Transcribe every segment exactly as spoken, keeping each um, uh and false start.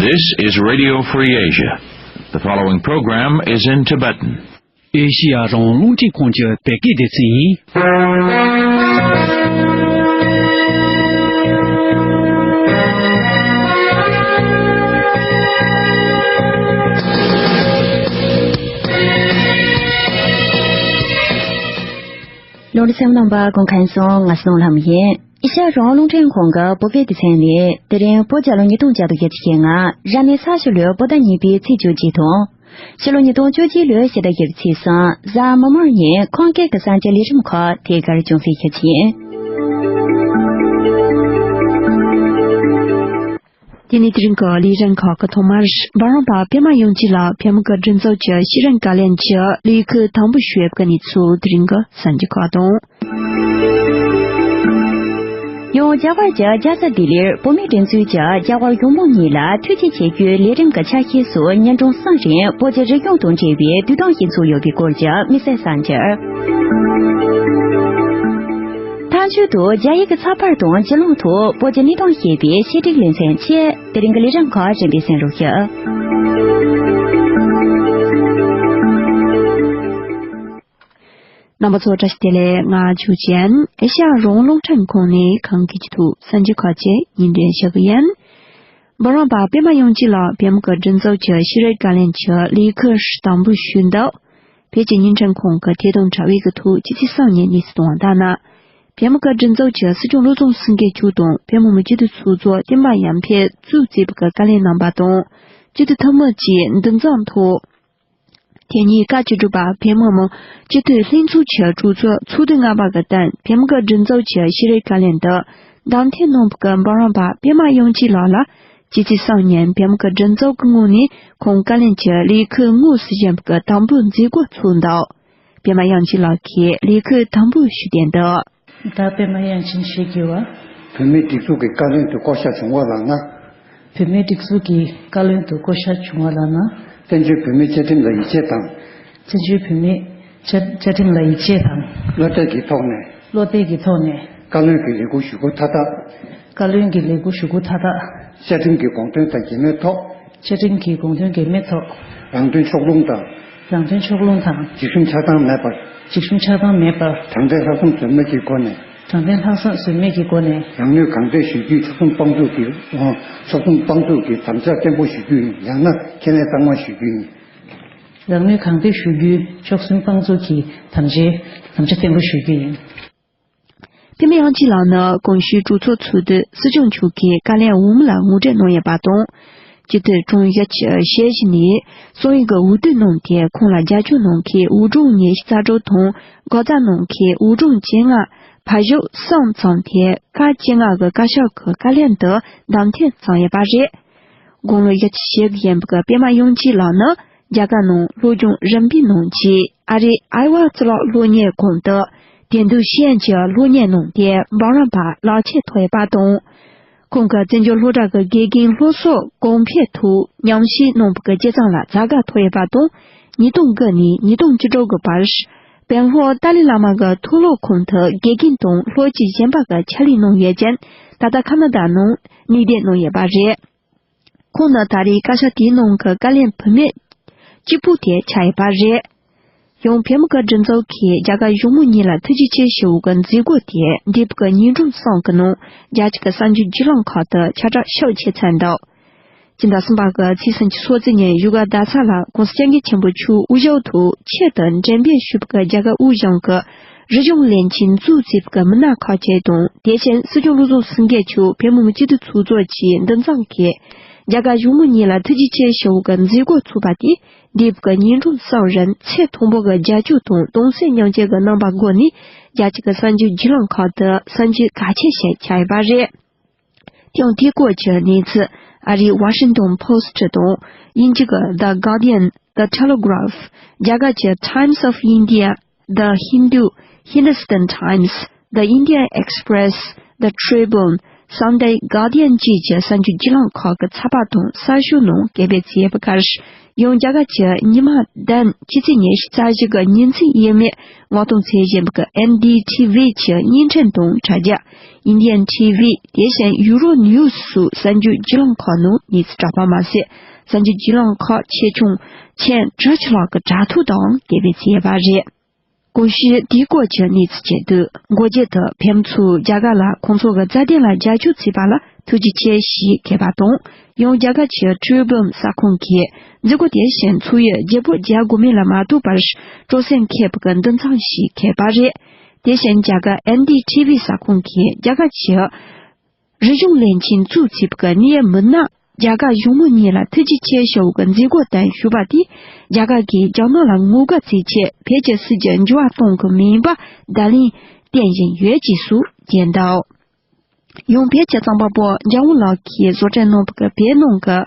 This is Radio Free Asia. The following program is in Tibetan. ཨེ་ཤི་ཡ་རང་དབང་རླུང་འཕྲིན་ཁང་གི་བོད་སྐད་སྡེ་ཚན་ཡིན། ལོ་རེ་སེམས་ནང་པ་གོང་ཁན་སོང་ང་སོང་ལྷམ་ཡིན། ཨེ་ཤ་ཡ་རང་དབང་རླུང་འཕྲིན་ཁང་གི་བོད་སྐད་སྡེ་ཚན་ནས་དེ་རིང་བོད་རྒྱལ་ལོ་ཉིས་སྟོང་བརྒྱ་དང་བརྒྱད་ཅུ་གྱ་ལྔ་རབ་གནས་ས་ཞི་ལོའི་བོད་ཟླ་གཉིས་པའི་ཚེས་བཅུ་གཅིག་དང་། ཕྱི་ལོ་ཉིས་སྟོང་བཅུ་གཅིག་ལོའི་ཕྱི་ཟླ་བཞི་པའི་ཚེས་གསུམ་གཟའ་མིག་དམར་ཉིན་ཁམས་སྐད་ཀྱི་གསར་འགྱུར་ལས་རིམ་ཁག་དེ་གར་ཅུང་ཟད་ཞུ་རྒྱུ་ཡིན། དེ་ནས་དེ་རིང་གི་ལས་རིམ་ཁག་གི་ཐོག་མར་འབུམ་རམས་པ་པད་མ་དབྱངས་སྐྱིད་ལགས་བོད་མི་གི་སྒྲིག་འཛུགས་ཀྱི་ཤེས་རིག་བཀའ་བློན་གྱི་ལས་ཁུར་དམ་འབུལ་ཞུས་པའི་གནས་ཚུལ་དེ་རིང་གི་གསར་འགྱུར་ཁག་དང་། ཡང་རྒྱ་གར་གྱི་རྒྱལ་ས་ལྡི་ལིར་བོད་མིའི་སྒྲིག་འཛུགས་ཀྱི་རྒྱ་གར་གཞུང་མང་གཉིས་ལ་ཐུགས་རྗེ་ཆེ་ཞུའི་ལས་རིམ་གྱི་ཆ་ཤས་སུ་ཉིན་གྲངས་གསུམ་རིང་བོད་ཀྱི་རིག་གཞུང་དང་འབྲེལ་བའི་དུས་དམ་ཞིག་ཚུགས་ཡོད་པའི་སྐོར་གྱི་དམིགས་བསལ་གསར་འགྱུར། མཐའ་མཇུག་ཏུ་རྒྱ་ཡིག་གི་ཚགས་པར་དང་བརྒྱུད་ལམ་ཐོག་བོད་ཀྱི་གནས་སྟངས་ཤེས་པའི་ཆེད་སྒྲིག་ལེ་ཚན་བཅས་དེ་རིང་གི་ལས་རིམ་ཁག་རིམ་པས་གསན་རོགས་ཞུ། རྣམ་པ་ཚོ་བཀྲ་ཤིས་བདེ་ལེགས། ང་ཆོས་ཅན། ཨེ་ཤ་ཡ་རང་དབང་རླུང་འཕྲིན་ཁང་ནས་གངས་སྐྱིད་ཀྱི་ཐོག་གསར་འགྱུར་ཁག་ཅིག་སྙན་སྒྲོན་ཞུ་གི་ཡིན། འབུམ་རམས་པ་པད་མ་དབྱངས་སྐྱིད་ལགས་བོད་མི་གི་སྒྲིག་འཛུགས་ཀྱི་ཤེས་རིག་བཀའ་བློན་གྱི་ལས་ཁུར་དམ་འབུལ་ཞུས་འདུག་བོད་ཀྱི་བརྙན་འཕྲིན་ཁང་གི་ཐད་གཏོང་དྲ་བའི་གི་ཐོག་ཕྱི་ཚེས་གསུམ་ཉིན་གནས་ཚུལ་བཏོན་པ་ལྟར་ན། བོད་མི་གི་སྒྲིག་འཛུགས་ཀྱི་སྲིད་སྐྱོང་བློ་བཟང་སེང་གེ་མཆོག་དང་བོད་མི་མང་སྤྱི་འཐུས་ཚོགས་གཙོ་བསྟན་པ་ཡར་འཕེལ་གཙོས་བྱས་པའི་གི་བཀའ་བློན་རྣམ་པ་དང་། སྤྱི་འཐུས་འཐུས་མི་བཅས་འདུ་འཛོམས་ཐོག་དེ་ཉིན་བཀའ་བཅུ་དྲུག་པ་བོད་མི་མང་སྤྱི་འཐུས་ལྷན་ཚོགས་ཀྱི་གྲོས་ཚོགས་ཚོགས་དུས་ལྔ་པ་གི་སྟེང་བོད་མི་གི་སྒྲིག་འཛུགས་ཀྱི་ཤེས་རིག་བཀའ་བློན་དུ་བདམས་ཐོན་གནང་བའི་གི་འབུམ་རམས་པ་པད་མ་དབྱངས་སྐྱིད་ལགས་ལ་ཕྱི་ཚེས་གསུམ་ཉིན་བོད་མི་གི་སྒྲིག་འཛུགས་ཀྱི་ངོས་ནས་ཁོང་བཀའ་བློན་གྱི་ལས་ཁུར་དངོས་སུ་བཞེས་པའི་གི་དམ་འབུལ་མཛད་སྒོ་ཚོགས་འདུག་པད་མ་དབྱངས་སྐྱིད་ལགས་ཀྱིས་ལས་ཁུར་དམ་འབུལ་ཞུས་ཏེ་འདུག་ད་པད་མ་དབྱངས་ཅན་ཞེས་བགྱི་བ། བོད་མིའི་སྒྲིག་འཛུགས་ཀྱི་བཀའ་བློན་དུ་བསྐོ་བཞག་བྱུང་བ་ལགས་ན། བོད་མིའི་སྒྲིག་འཛུགས་ཀྱི་བཀའ་བློན་དུ་བསྐོ་བཞག་བྱུང་བ་ལགས་ན། བཙན་བྱོལ་བོད་མིའི་བཅའ་ཁྲིམས་ལ་ཡིད་ཆེས་དང་། བཙན་བྱོལ་བོད་མིའི་བཅའ་བཅའ་ཁྲིམས་ལ་ཡིད་ཆེས་དང་། བློ་གཏད་ཀྱི་ཐོག་ནས། བློ་གཏད་ཀྱི་ཐོག་ནས། བཀའ་བློན་གྱི་ལས་འཁུར་ཞུ་སྒོ་མཐའ་དག་བཀའ་བློན་གྱི་ལས་འཁུར་ཞུ་སྒོ་མཐའ་དག་བཅའ་ཁྲིམས་ཀྱི་དགོངས་དོན་དང་འགལ་མེད་ཐོག་བཅའ་ཁྲིམས་ཀྱི་དགོངས་དོན་འགལ་མེད་ཐོག་རང་དོན་ཕྱོགས་ལྷུང་དང་། རང་དོན་ཕྱོགས་ལྷུང་དང་། འཇིགས་ཞུམ་ཆགས་སྡང་མེད་པར། འཇིགས་ཞུམ་ཆགས་སྡང་མེད་པར། དྲང་བདེན་ལྷག་བསམ་ཟོལ་མེད་ཀྱི་སྒོ་ནས། དྲང་བདེན་ལྷག་བསམ་ཟོལ་མེད་ཀྱི་སྒོ་ནས། རང་ནུས་གང་ཐོན་ཞུ་རྒྱུའི་ཕྱོགས་སེམས་དཔང་བཙུགས་ཀྱི། ཕྱོགས་སེམས་དཔང་བཙུགས་ཀྱི་དམ་བཅའ་བརྟན་པོ་ཞུ་རྒྱུ་ཡིན། ཡང་ན་ཁས་ལེན་གཙང་མ་ཞུ་རྒྱུ་ཡིན། རང་ནུས་གང་ཐོན་ཞུ་རྒྱུའི་ཕྱོགས་སེམས་དཔང་བཙུགས་ཀྱི་དམ་བཅའ་དམ་བཅའ་བརྟན་པོ་ཞུ་རྒྱུ་ཡིན། པད་མ་དབྱངས་སྐྱིད་ལགས་ནི་གོང་ཞུས་གྲོས་ཚོགས་ཚོགས་དུས་སྲིད་སྐྱོང་མཆོག་གིས་བཀའ་བློན་འོག་མ་ལ་ངོ་སྤྲོད་གནང་ཡོད་པ་དང་། སྤྱི་འཐུས་གྲངས་བཞི་བཅུ་ཞེ་བཞི་ནས་གསང་བའི་གི་འོས་བསྡུ་གནང་སྟེ། ཁོང་ལ་རྒྱབ་སྐྱོར་གནང་མཁན་འོས་གྲངས་ཉི་ཤུ་རྩ་དྲུག་དང་། དགག་རྩ་གནང་མཁན་འོས་གྲངས་བཅོ་ལྔ། ཕར་ཞོག་གསུམ་ཚང་སྟེ། བཀའ་བཅོ་ལྔ་གི་བཀའ་ཤག་གི་བཀའ་བློན་དུ་བདམས་ཐོན་བྱུང་ཡོད་པ་རེད། དགུང་ལོ་བཞི་བཅུ་ཞེ་དགུ་ཡིན་པའི་པད་མ་དབྱངས་སྐྱིད་ལགས་ནི་རྒྱ་གར་ནང་སློབ་སྦྱོང་རིམ་པས་གནང་རྗེས། ཨ་རིའི་ཨའི་ཝ་གཙུག་ལག་སློབ་གཉེར་ཁང་དུ་དེང་དུས་ཤེས་ཡོན་གྱི་སློབ་གཉེར་གནང་སྟེ། འབུམ་རམས་པ་ལག་ཁྱེར་ཐོབ་ཡོད་པ་དང་། ཁོང་གིས་བཙན་བྱོལ་སློབ་གྲྭ་གི་དགེ་རྒན་སློབ་གསོ་གོང་འཕེལ་ཐོག་ཉམས་ཞིབ་གནང་བའི་སྤྱི་བཏང་ལ་བྱ་དགའ་ཐོབ་ཡོད་པ་དང་། ཉིས་སྟོང་དགུ་ནས་ཉིས་སྟོང་བཅུ་དྲུག་གི་བར། བོན་སློབ་ཏཱ་ལའི་བླ་མ་གི་མཐོ་སློབ་ཁང་དུ་དགེ་རྒན་དང་སློབ་སྤྱི་གཞན་པ་གི་ཕྱག་ལས་གནང་ཡོད་ཅིང་། ད་ལྟ་ཁ་ན་ཌ་ནང་གནས་སྡོད་གནང་ཡོད་པ་རེད། ཁོང་ནི་ད་རེས་བཀའ་ཤག་དེའི་ནང་གི་བཀའ་བློན་བུད་མེད་གཅིག་པུ་དེ་ཆགས་ཡོད་པ་རེད། ཡང་བོད་མི་གི་སྒྲིག་འཛུགས་ཀྱིས་རྒྱ་གར་གཞུང་མང་གཉིས་ལ་ཐུགས་རྗེ་ཆེ་ཞུ་བའི་གི་མཛད་སྒོ་དེ་འདས་པའི་གི་ཉིན་གྲངས་གསུམ་གི་ནང་རྒྱལ་སྤྱི་གི་གསར་འགྱུར་བརྒྱུད་ལམ་ཁག་ཏུ་ཁྱབ་བསྒྲགས་ཤུགས་ཆེ་བྱས་འདུག་སྤྱི་ཟླ་གསུམ་པ་གི་ཚེས་སུམ་ཅུ་སོ་གཅིག་ཉིན་བཞུགས་སྒར་རྡ་ས་ལ་༸གོང་ས་༸སྐྱབས་མགོན་ཆེན་པོ་མཆོག་དབུ་བཞུགས་ཐོག་ཆེད་དུ་མགྲོན་འབོད་ཞུས་པའི་གི་རྒྱ་གར་དབུས་གཞུང་གི་རིག་གཞུང་བློན་ཆེན་གཙོས་བྱས་པའི་མི་སྣ་ཁག་ཅིག་དང་། དེ་བཞིན་སྲིད་སྐྱོང་བློ་བཟང་སེང་གེ་མཆོག་བོད་མི་མང་སྤྱི་འཐུས་ཚོགས་གཙོ་བཅས་འདུ་འཛོམས་ཀྱིས་རྒྱ་གར་གཞུང་མང་གཉིས་ལ་ཐུགས་རྗེ་ཆེ་ཞུ་བའི་གི་མཛད་སྒོ་ཚོགས་པ་དེ་འདས་པའི་གི་ཉིན་གྲངས་གསུམ་རིང་ཚེས་དང་པོ་གི་རྒྱབ་སྐྱོར་དང་གདུང་སེམས་མཉམ་སྐྱེད་ཀྱི་རྣམ་པ་སྒོ་ནས་རྒྱལ་སྤྱི་གི་གསར་འགྱུར་བརྒྱུད་ལམ་ཁག་ཏུ་གསར་འགྱུར་གལ་ཆེ་ཞིག་ཆགས་ཡོད་པ་རེད། དེ་ཡང་དེའི་སྐོར་གྱི་གནས་ཚུལ་ཨ་རིའི་Washington Post དང་། དབྱིན་ཇི་གི་The Guardian, The Telegraph, རྒྱ་གར་གྱི་Times of India, The Hindu, Hindustan Times, The Indian Express, The Tribune, Sunday Guardian བཅས་ཀྱི་གསར་འགྱུར་བརྒྱུད་ལམ་ཁག་གི་ཚགས་པར་དང་གསར་ཤོག་ནང་སྐད་འབོད་བྱས་པའི་ཁར། ཡང་རྒྱ་གར་གྱི་ཉི་མ་བདུན་ཕྱི་ཚེས་ཉི་ཤུ་རྩ་བཞི་གི་ཉིན་མཚན་ཡས་མས་དངོས་སྟོན་བྱེད་བཞིན་པའི་ཨེན་ཌི་ཊི་ཝི་གྱི་བརྙན་འཕྲིན་དང་དྲ་རྒྱ། Indian T V དེ་བཞིན་Euro News སོགས་གསར་འགྱུར་བརྒྱུད་ལམ་ཁག་ནང་གནས་ཚུལ་དྲ་པ་མ་ཟད། གསར་འགྱུར་བརྒྱུད་ལམ་ཁག་ཆེ་ཆུང་མཆན་བྲིས་ཆ་ལག་གི་དྲ་ཐོག་དང་སྐད་འབོད་བྱས་པ་རེད། གོང་ཞུས་དེའི་སྐོར་གྱི་གནས་ཚུལ་བཅས་འདུག་འགོ་རྒྱས་དུ་ཕེབས་མཁན་ཚོས་རྒྱ་གར་ལ་ཁོང་ཚོ་གི་རྩ་དོན་ལ་རྒྱབ་སྐྱོར་བྱས་པ་ལ་ཐུགས་རྗེ་ཆེ་ཞེས་མཁས་པ་དང་། ཡང་རྒྱ་གར་གྱི་Tribune གསར་ཁང་གིས་མཛད་སྒོ་དེ་བཞིན་ཚོགས་ཡུལ་ལྗིད་པོ་རྒྱག་དགོས་མིན་ལ་མ་ལྟོས་པར་སྤྲོ་སེམས་མཁས་པོ་གི་འདུ་འཛོམས་ཤིག་མཁས་པ་རེད། དེ་བཞིན་རྒྱ་གར་ཨེན་ཌི་ཊི་ཝི་གསར་ཁང་གིས་རྒྱ་གར་གྱི་རིག་གཞུང་བློན་ཆེན་གཙོས་བྱས་པའི་གནད་ཡོད་མི་སྣ་རྒྱ་གར་གཞུང་མང་གཉིས་ལ་ཐུགས་རྗེ་ཆེ་ཞུ་བའི་མཛད་སྒོ་དང་ཞུ་བ་དེས་རྒྱ་གར་གྱིས་རྒྱ་ནག་ལ་ངོ་རྒོལ་བྱེད་ཆེད་བོད་ཀྱི་སྲིད་ཇུས་འགྱུར་བ་གཏོང་གི་མིན་པ་བརྡ་ལན་བསྟན་བཞིན་ཡོད་ཅེས་སུ་བརྗོད་འདུག་ཡང་བོད་ཀྱི་རྩོམ་པ་པོ་འཇམ་དབྱངས་ལགས་ཀྱིས་བཟོ་སྐྲུན་གནང་བའི་བོད་ནང་གི་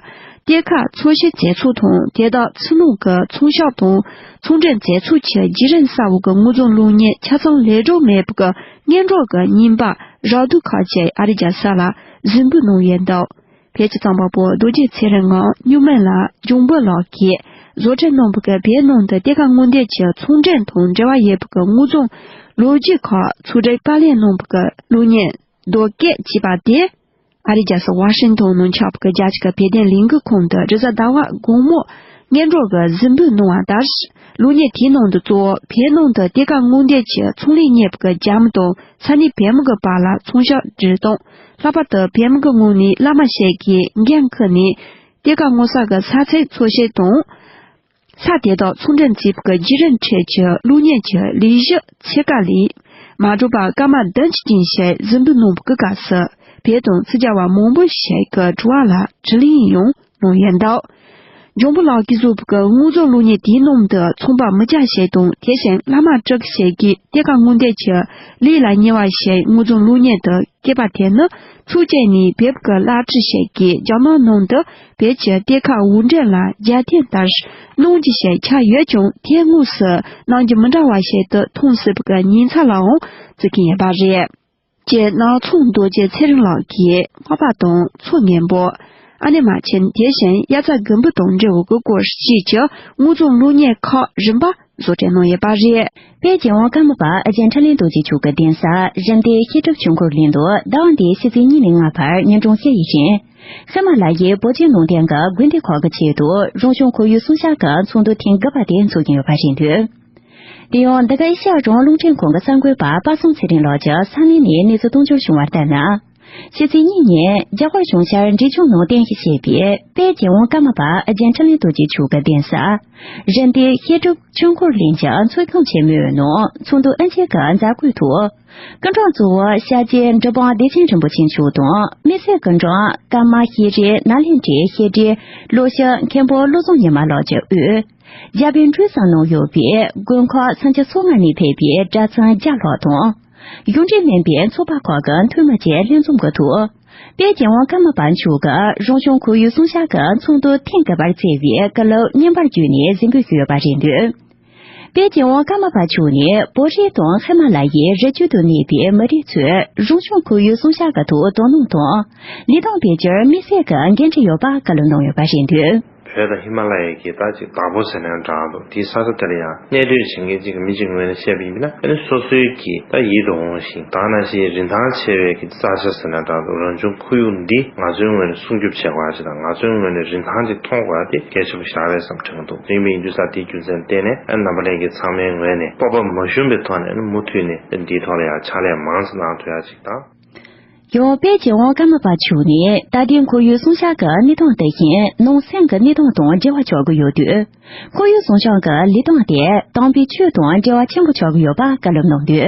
གཏེར་ཁ་འཚོལ་བཤེར་མཛད་ཚུལ་དང་། དེ་དག་ཕྱི་ནང་གི་ཚོང་ཤག་དང་ཚོང་འབྲེལ་མཛད་ཚུལ་གྱི་བརྒྱུད་རིམ་གསར་བ་གི་དངོས་རྫོང་གློག་བརྙན་ཆ་ཚང་ལས་སྒྲུབ་མེད་པའི་སྔོན་འགྲོ་གི་རྙིང་པ་རགས་བསྡུས་ཁག་ཅིག་ཨ་རིའི་རྒྱལ་ས་ལ་གཟིགས་འབུལ་གནང་ཡོད་འདུག་བོད་ཀྱི་རྩོམ་པ་པོ་རྡོ་རྗེ་ཚེ་རིང་ངམ་སྨྱུག་མིང་ལགས་འཇང་དཔལ་ལགས་ཀྱིས་བཟོ་སྐྲུན་གནང་བའི་བོད་ནང་དུ་གཏེར་ཁ་སྔོག་འདོན་གྱི་ཚོང་འབྲེལ་དང་འབྲེལ་བ་ཡོད་པའི་དངོས་རྫོང་ལོ་རྒྱུས་ཁག་ཚོང་འབྲེལ་པར་ལེན་གནང་བའི་གློག་བརྙན་རྡོ་སྐས་ཅེས་པ་དེ། ཨ་རིའི་རྒྱལ་ས་ཝ་ཤིང་ཏོན་ནང་ཆགས་པའི་རྒྱལ་སྤྱི་གི་བོད་དོན་ལས་འགུལ་ཁང་དུ་རེས་གཟའ་ཟླ་བ་དགོང་མོ་སྔོན་འགྲོ་གི་གཟིགས་འབུལ་གནང་བ་ལྟར། གློག་བརྙན་དེའི་ནང་དུ་གཙོ་བོ་བོད་ནང་དུ་གཏེར་ཁ་སྔོག་འདོན་གྱི་ཚོང་ལས་གཉེར་བའི་རྒྱ་མི་དང་ས་གནས་བོད་མི་གི་བར་ལ་ཚོང་ཤག་སྒྲིལ་སྟངས། ལྷག་པར་དུ་བོད་མི་གི་ངོས་ནས་བླ་མ་ཞིག་གིས་འགན་ཁུར་ནས་གཏེར་ཁ་སྔོག་ས་གི་ས་ཚིགས་འཚོལ་བཤེར་དང་། ས་དེ་དག་ཚོང་འབྲེལ་མཛད་པའི་བརྒྱུད་རིམ་ཁྲོད་ཀྱི་གློག་བརྙན་གྱི་ལས་གཞི་ཕྱེད་ཀ་ལས་མ་འགྲོ་བར་སྐར་མ་བདུན་གྱི་རྐྱེན་བྱས་གཟིགས་འབུལ་གནང་བའི་སྐབས་སུ། བོད་དང་ཕྱི་རྒྱལ་བ་མང་པོ་ཞིག་གི་དྲི་བ་ལ་དྲིས་ལན་ཡང་གནང་ཡོད་འདུག་འཇང་དཔལ་ལགས་ཀྱིས་བཟོས་པའི་དངོས་རྫོང་གློག་བརྙན་དེའི་ནང་དུ་ཚོང་པ་མི་སྐྱ་ཞིག་དང་། དེ་བཞིན་བླ་མ་སྤྲུལ་སྐུ་ཞིག་གིས་གཏེར་ཁ་སྔོག་འདོན་གྱི་ལས་ལ་ཉེ་བ་ཞིག་དངོས་རྫོང་གློག་བརྙན་དུ་བཀོད་པ་དེ་ནི། ཚོགས་ཆེན་ནས་བོད་ཀྱི་བླ་སྤྲུལ་ཞིག་གིས་རྒྱ་ནག་ནང་དུ་བོད་ཀྱི་གཏེར་ཁ་དབོར་འདྲེན་ལ་རྒྱབ་རྟེན་ལྟར་གནང་རྒྱུ་ཞིག་ཆགས་ཡོད་ཀྱང་། དེ་དངོས་སུ་གནང་རྒྱུ་མི་འདྲ་བ་ཞིག་ཏུ་མཐོང་སྲིད་པའི་ཉེན་ཚ་ལའང་བརྩི་གི་ཡོད་པ་རེད། ཅེས་ནག་ཚོང་རྡོ་རྗེ་ཚེ་རིང་ལགས་ཀྱིས་སྔགས་པ་དང་མཚོ་སྔོན་པོ། ཨ་ནེ་མ་ཆེན། དེ་བཞིན་དབྱར་རྩྭ་དགུན་འབུ་དང་འབྲས་བུ་གི་སྐོར་བཅས་ཀྱི་དངོས་རྫོང་གློག་བརྙན་ཁག་རིམ་པ་བཟོ་སྐྲུན་གནང་ཡོད་པ་རེད། དཔལ་རྒྱལ་དབང་ཀརྨ་པ་ཨ་ཅེ་འཕྲིན་ལས་རྡོ་རྗེ་མཆོག་གི་གདན་ས་རིམ་བདེ་བཤད་སྒྲུབ་ཆོས་འཁོར་གླིང་དུ་ཟླ་བ་འདིའི་ཕྱི་ཚེས་གཉིས་ནས་ལྔ་བར་ཉིན་གྲངས་བཞི་ཡི་རིང་། ཧི་མ་ལ་ཡའི་བོད་བརྒྱུད་ནང་བསྟན་གྱི་དགོན་སྡེ་ཁག་གི་ཆེད་དུ་རང་བྱུང་ཁོར་ཡུག་སྲུང་སྐྱོབ་ཀྱི་ཚོགས་འདུ་ཐེངས་དགུ་པ་དེ་འཚོགས་ཀྱིན་ཡོད་པ་རེད་འདུག་དེ་ཡང་འདི་ག་ཨེ་ཤ་ཡ་རང་དབང་རླུང་འཕྲིན་ཁང་གི་གསར་འགོད་པ་པ་སངས་ཚེ་རིང་ལགས་ཀྱིས་ས་གནས་ནས་གནས་ཚུལ་གཏོང་རྒྱུར་བྱུང་བ་ལྟར་ན། ཕྱི་ཚེས་གཉིས་ཉིན་རྒྱ་གར་གཞུང་ཤར་འབྲས་ལྗོངས་ནང་རྟེན་གཞི་བྱས་པའི་དཔལ་རྒྱལ་དབང་ཀརྨ་པ་ཨ་ཅེ་འཕྲིན་ལས་རྡོ་རྗེ་མཆོག་གི་གདན་ས་རིམ་བདེ་བཤད་སྒྲུབ་ཆོས་འཁོར་གླིང་གི་ཚོགས་ཁང་ཆེན་མོའི་ནང་ཚོགས་འདུ་དབུ་འབྱེད་ཀྱི་མཛད་སྒོའི་ཐོག་སྐུ་ཕྲེང་གཙོ་བོ་ཤར་རྗེ་འབྲི་སྤུངས་བདེ་ཆེན་རིན་པོ་ཆེ་མཆོག་དང་། དམིགས་བསལ་སྐུ་ཕྲེང་ཀརྨ་ཤེས་རིག་ནཱ་ལེནྡྲའི་ཤེས་རིག་ལོ་ཞབས་མཁན་པོ་བློ་བཟང་ཉི་མ་ལགས་ཀྱིས་དབུས། རྒྱ་བལ་འབྲུག་གསུམ་ནང་ཡོད་པའི་དགོན་ཁག་སུམ་ཅུ་སོ་ལྔ་ནས་ཕེབས་པའི་གྲྭ་ཚང་བརྒྱ་ལྷག་དང་། གཞུང་འབྲེལ་མིན་པའི་ཚོགས་པ་ཁག་གི་འཐུས་མི་བཅས་ལྷན་འཛོམས་ཀྱི་ཐོག་དཔལ་རྒྱལ་དབང་ཀརྨ་པ་མཆོག་གིས་རང་བྱུང་ཁོར་ཡུག་སྲུང་སྐྱོབ་ཀྱི་ཚོགས་འདུ་ཐེངས་དགུ་པར་བསྩལ་བའི་བཀའ་སློབ་བརྙན་པར་བརྒྱུད་ནས་གཟིགས་འབུལ་ཞུས་ཡོད་པ་རེད་འདུག་དཔལ་རྒྱལ་དབང་ཀརྨ་པ་མཆོག་ནི་བོད་རིགས་དང་ཧི་མ་ལ་ཡའི་རི་རྒྱུད་དུ་གནས་པའི་མི་རིགས་ཚོས་རང་བྱུང་ཁོར་ཡུག་སྲུང་སྐྱོབ་ཀྱི་ཐོག་དོ་སྣང་དང་ལས་དོན་སྤེལ་རྒྱུར་དམིགས་བསལ་གྱི་འགན་འཁྲི་ཡོད་པ་བཀའ་སློབ་གནང་ཡོད་པ་རེད་འདུག་བོད་དང་ཧི་མ་ལ་ཡའི་གི་ད་ཅིག་བདག་པོ་ཟེར་ན་འདྲ་འདུག་དེའི་ས་ཆ་དེ་ལ་ཡང་གནས་སྡོད་བྱེད་མཁན་ཅིག་གི་མི་གཅིག་ངོས་ནས་བཤད་པ་ཡིན་ན། ཨ་ནི་སོ་སོའི་གི་ད་ཡིད་དུ་འོང་ཞིང་ད་ནང་བཞིན་རིན་ཐང་ཆེ་བའི་གི་ས་ཆ་ཟེར་ན་འདྲ་འདུག་རང་བྱུང་ཁོར་ཡུག་འདི་ང་ཚོའི་ངོས་ནས་སྲུང་སྐྱོབ་བྱེད་དགོས་ཅིག་དང་། ང་ཚོའི་ངོས་ནས་རིན་ཐང་ཅིག་མཐོང་དགོས་དེ་གལ་ཆེན་པོ་ཞིག་རེད་བསམ་དྲན་གྱི་འདུག་དེ་ཡིན་པ་ཡིན་དུས་ཙང་དེའི་རྒྱུ་མཚན་བརྟེན་ནས། ཨ་ནི་རྣམ་པ་ལྷན་རྒྱས་ཚང་མའི་ངོས་ནས་སྤོབས་པ་མ་ཞུམ་པའི་ཐོག་ནས་ཨ་ནི་མུ་མཐུད་ནས་འདིའི་ཐོག་ལ་ཡང་ཕྱག་ལས་མང་ཙམ་གནང་ཐུབ་ཡ་ཅིག་དང་། ཡང་དཔལ་རྒྱལ་དབང་ཀརྨ་པ་མཆོག་ནས་ད་ལྟའི་ཁོར་ཡུག་སྲུང་སྐྱོབ་ཀྱི་གནས་སྟངས་དེ་བཞིན་ནང་སེམས་ཀྱི་གནས་སྟངས་དང་འབྲེལ་བ་ཆགས་ཀྱི་ཡོད་དུས། ཁོར་ཡུག་སྲུང་སྐྱོབ་ཀྱི་ལས་དོན་དེ་དམ་པའི་ཆོས་དང་འབྲེལ་བ་ཆེན་པོ་ཆགས་ཀྱི་ཡོད་པ་བཀའ་སློབ་གནང་འདུག་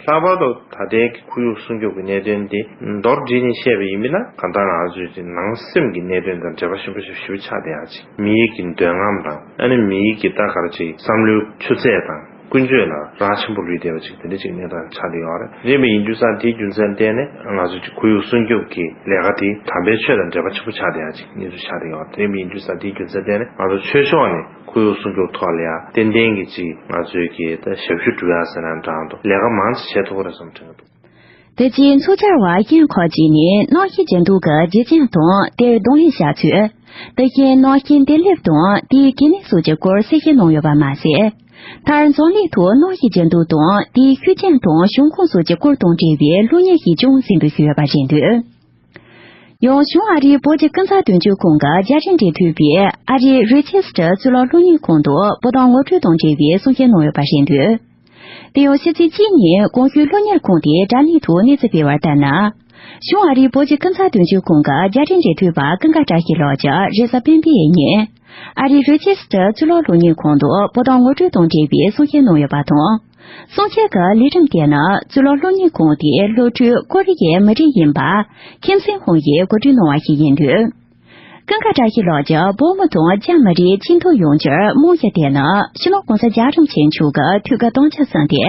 ལྷག་པར་དུ་ད་ལྟའི་ཁོར་ཡུག་སྲུང་སྐྱོབ་ཀྱི་གནད་དོན་འདི་མདོར་བསྡུས་ནས་བཤད་པ་ཡིན་པ་ན། གང་ལྟར་ང་ཚོའི་ནང་སེམས་ཀྱི་གནད་དོན་དང་འབྲེལ་བ་ཆེན་པོ་ཞེ་པོ་ཆགས་བསྡད་ཡ་ཅིག་མིའི་གི་འདོད་རྔམ་དང་། ཨ་ནི་མིའི་གི་ད་ག་རེ་ཅིག་བསམ་བློའི་ཆུ་ཚད་དང་། ཀུན་སྤྱོད་ལ་རག་ཆེན་པོ་ལུས་བསྡད་པ་ཅིག་དེ་འདྲ་ཅིག་གནས་སྟངས་ཆགས་བསྡད་ཡོད་རེད། རེད་པ་ཡིན་དུས་ཙང་དེའི་རྒྱུ་མཚན་བརྟེན་ནས་ང་ཚོ་ཅིག་ཁོར་ཡུག་སྲུང་སྐྱོབ་ཀྱི་ལས་ཀ་དེ་དམ་པའི་ཆོས་དང་འབྲེལ་བ་ཆེན་པོ་ཆགས་བསྡད་ཡ་ཅིག་གནས་ཚུལ་ཆགས་བསྡད་ཡོད་རེད། རེད་པ་ཡིན་དུས་ཙང་དེའི་རྒྱུ་མཚན་བརྟེན་ནས་ང་ཚོ་ཆོས་ཕྱོགས་ནས་ཁོར་ཡུག་སྲུང་སྐྱོབ་ཐོག་ལ་ཡ་ཏན་ཏན་གྱི་ཅིག་ང་ཚོའི་གི་ད་ཞབས་ཞུ་སྒྲུབ་ཡ་ཟེར་ན་འདྲ་འདུག་ལས་ཀ་མང་ཙམ་བྱེད་ཐུབ་ཀྱི་རེད་བསམ་དྲན་གྱི་འདུག་དེ་རྗེས་ཚོགས་བཅར་བ་ཡན་ཁོ་ཅི་ནས་གནམ་གཤིས་ཇེ་སྡུག་གི་རྒྱུ་རྐྱེན་དང་དེར་གདོང་ལེན་བྱ་ཚུལ། དེ་བཞིན་གནམ་གཤིས་བདེ་ལེགས་དང་དེའི་གལ་གནད་སོགས་ཀྱི་སྐོར་གསལ་བཤད་གནང་ཡོད་པ་མ་ཟད། མཐར་འཛམ་གླིང་ཐོག་གནམ་གཤིས་ཇེ་སྡུག་དང་དེའི་ཤུགས་རྐྱེན་དང་བྱུང་ཁུངས་སོགས་ཀྱི་སྐོར་དང་འབྲེལ་བའི་གློག་བརྙན་ཞིག་ཀྱང་གཟིགས་འབུལ་ཞུས་ཡོད་པ་རེད་འདུག། ཡང་བྱང་ཨ་རིའི་བོད་ཀྱི་ཀུན་གསལ་དོན་གཅོད་ཁང་གི་རྒྱ་རིགས་འབྲེལ་མཐུད་པས་ཨ་རིའི་རོ་ཆེ་སི་ཊར་གཙུག་ལག་གློག་བརྙན་ཁང་དུ་བོད་དོན་ངོ་སྤྲོད་དང་འབྲེལ་བའི་གསུང་བཤད་གནང་ཡོད་པ་རེད་འདུག། དེ་ཡང་ཕྱི་ཚེས་གཅིག་ཉིན་གོང་ཞུས་གློག་བརྙན་ཁང་དེའི་དྲ་གནས་ཐོག་གནས་ཚུལ་སྤེལ་བར་ལྟར་ན། བྱང་ཨ་རིའི་བོད་ཀྱི་ཀུན་གསལ་དོན་གཅོད་ཁང་གི་རྒྱ་རིགས་འབྲེལ་མཐུད་པ་ཀུན་དགའ་བཀྲ་ཤིས་ལགས་ཀྱིས་རེས་གཟའ་སྤེན་པའི་ཉིན། ཨ་རིའི་རོ་ཆེ་སི་ཊར་གཙུག་ལག་གློག་བརྙན་ཁང་དུ་བོད་དོན་ངོ་སྤྲོད་དང་འབྲེལ་བའི་གསུང་བཤད་གནང་ཡོད་པ་དང་། གསུང་བཤད་ཀྱི་ལས་རིམ་དེ་ནི་གཙུག་ལག་གློག་བརྙན་ཁང་དེའི་སློབ་ཕྲུག་ཀོ་རི་ཡའི་མི་རིགས་ཡིན་པ་ཁེམ་སིན་ཧོང་ཡིས་གོ་སྒྲིག་གནང་བ་ཞིག་ཡིན་འདུག། ཀུན་དགའ་བཀྲ་ཤིས་ལགས་ཀྱིས་བོད་མི་དང་རྒྱ་མི་རིགས་གཅིག་མཐུན་ཡོང་རྒྱུར་རྨང་གཞི་དེ་ནི་སྤྱི་ནོར་༸གོང་ས་༸རྒྱལ་བ་རིན་པོ་ཆེ་མཆོག་གི་ཐུགས་ཀྱི་དམ་བཅའ་གསུངས་ཏེ།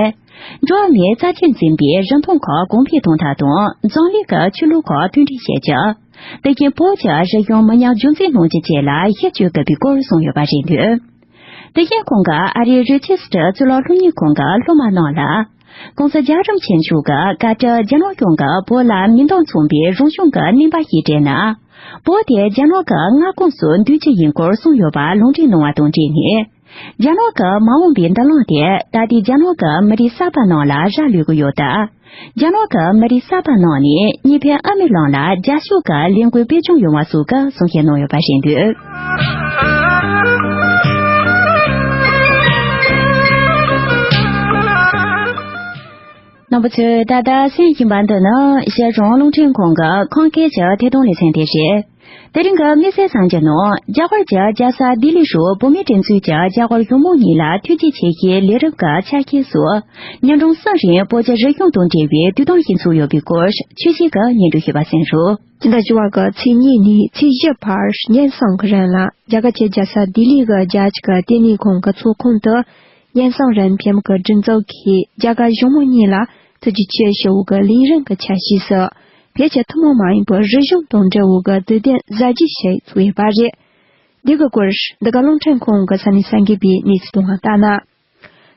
འགྲོ་བ་མིའི་རྩ་ཆེན་འཛིན་པའི་རིན་ཐང་ཁག་གོང་འཕེལ་གཏོང་ཐབས་དང་འཛམ་གླིང་གི་ཆོས་ལུགས་ཁག་མཐུན་སྒྲིལ་བྱེད་རྒྱུ། དེ་བཞིན་བོད་ཀྱི་རིག་གཞུང་མི་ཉམས་རྒྱུན་འཛིན་གནང་རྒྱུ་བཅས་ལ་ཤུགས་བསྐྱོན་དགོས་པའི་སྐོར་གསུངས་ཡོད་པ་རེད་འདུག། དེ་བཞིན་ཁོང་གིས་ཨ་རིའི་རོ་ཆེ་སི་ཊར་གཙུག་ལག་གློག་བརྙན་ཁང་གི་སློབ་མ་རྣམས་ལ། ༸གོང་ས་༸རྒྱལ་བ་རིན་པོ་ཆེ་མཆོག་གི་བཀའ་དྲིན་རྒྱ་ནག་གཞུང་གིས་བོད་ལ་མིང་དོན་མཚུངས་པའི་རང་སྐྱོང་གི་གནས་བབ་ཞིག་སྤྲད་ན། བོད་དེ་རྒྱ་ནག་གི་མངའ་ཁོངས་སུ་འདུས་རྒྱུ་ཡིན་སྐོར་གསུངས་ཡོད་པ་ལུང་འདྲེན་གནང་བ་དང་འབྲེལ་ནས། རྒྱ་ནག་གི་མ་འོངས་པའི་མདུན་ལམ་དེ་ད་ལྟའི་རྒྱ་ནག་གི་མི་རིགས་གསར་པ་རྣམས་ལ་རག་ལུས་ཀྱི་ཡོད་སྟབས། རྒྱ་ནག་གི་མི་རིགས་གསར་པ་རྣམས་ནས་གཉིས་ཕན་ཨ་མའི་ལམ་ལ་རྒྱབ་སྐྱོར་གྱི་ལས་འགུལ་སྤེལ་སྐྱོང་ཡོང་བ་སོགས་ཀྱི་གསུང་བཤད་གནང་ཡོད་པ་རེད་འདུག། རྣམ་པ་ཚོས་ད་ལྟ་གསན་བཞིན་པ་འདི་ནི་གཞིས་གྲོང་རླུང་འཕྲིན་ཁང་གི་ཁམས་སྐད་ཀྱི་ཐད་གཏོང་ལེ་ཚན་དེ་རེད། དེ་རིང་གི་དམིགས་བསལ་གསར་འགྱུར་ནང་རྒྱ་གར་གྱི་རྒྱལ་ས་ལྡི་ལི་རུ་བོད་མིའི་སྒྲིག་འཛུགས་ཀྱི་རྒྱ་གར་གཞུང་མང་གཉིས་ལ་ཐུགས་རྗེ་ཆེ་ཞུའི་ལས་རིམ་གྱི་ཆ་ཤས་སུ། ཉིན་གྲངས་གསུམ་རིང་བོད་ཀྱི་རིག་གཞུང་དང་འབྲེལ་བའི་དུས་སྟོན་ཞིག་ཚུགས་ཡོད་པའི་སྐོར་ཆོས་སྐྱིད་ཀྱིས་སྙན་སྒྲོན་ཞུས་པ་གསན་རོགས། སྤྱི་ཟླ་བཅུ་པ་གི་ཚེས་གཉིས་ནས་ཚེས་བཞི་བར་ཉིན་གསུམ་གྱི་རིང་ལ་རྒྱ་གར་གྱི་རྒྱལ་ས་ལྡི་ལི་གི་རྒྱ་ཆེ་གི་ལྟེ་གནས་ཁང་གི་ཚོགས་ཁང་དུ། ཉིན་གསུམ་རིང་བོད་མི་གི་སྒྲིག་འཛུགས་ཀྱིས་རྒྱ་གར་གཞུང་མང་གཉིས་ལ་ཐུགས་རྗེ་ཆེ་ཞུ་བའི་ལས་རིམ་གྱི་ཆ་ཤས་སུ། བོད་ཀྱི་ཐུན་མོང་མ་ཡིན་པའི་རིག་གཞུང་དང་འབྲེལ་བའི་དུས་སྟོན་གཟབ་རྒྱས་ཤིག་ཚུགས་ཡོད་པ་རེད། འདི་གི་སྐོར་འདི་ག་རླུང་འཕྲིན་ཁང་གི་ས་གནས་གསར་འགོད་པས་གནས་ཚུལ་བཏོན་པ་ལྟར་ན།